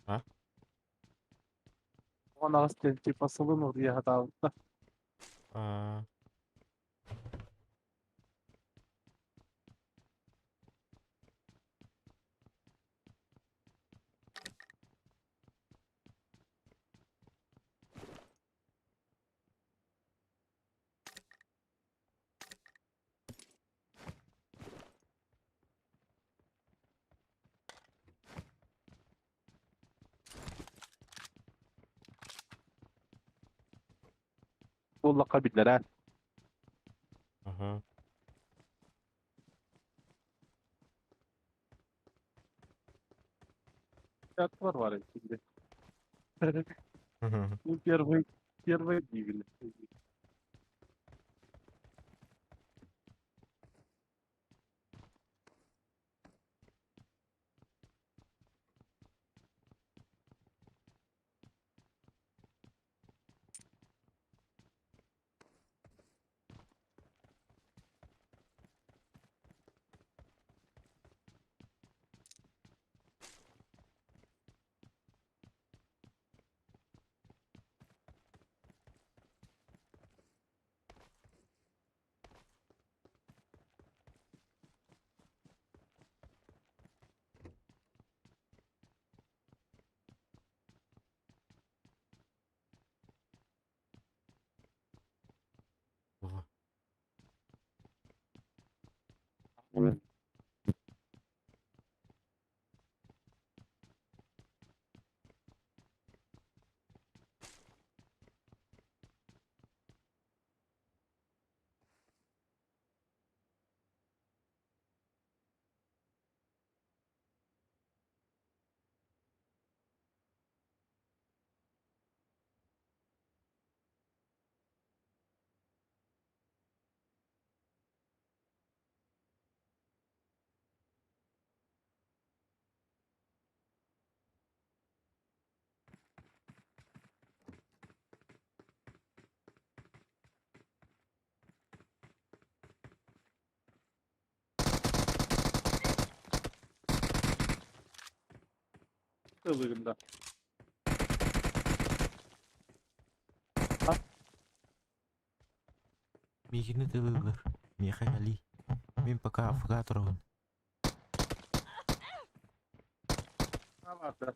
А? Он ағыс типа сылын ұрия хатабытта. А. Оллаққа биллер ә. Ага. Var var içinde. Bu первый, первый дивили. Ого. Ылыгында. Мигини тылылыр. Михали. Мен пока афгаторун. Аларды.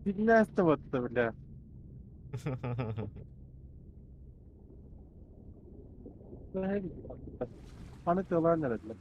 Фигня вот, бля. Аны тылан эрэллэр.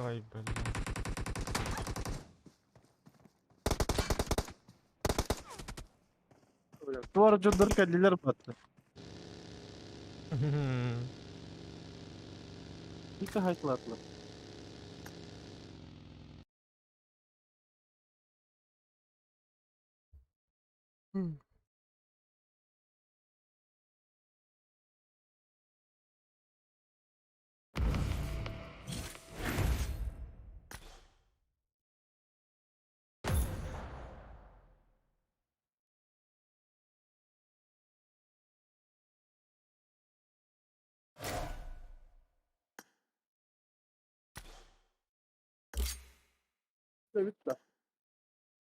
Ай, блин. Туора дьоннор кэллилэр батта. Тика хайтлатлар. Бүттэ.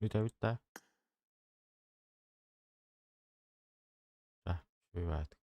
Бүтэ бүттэ. Да, бывает.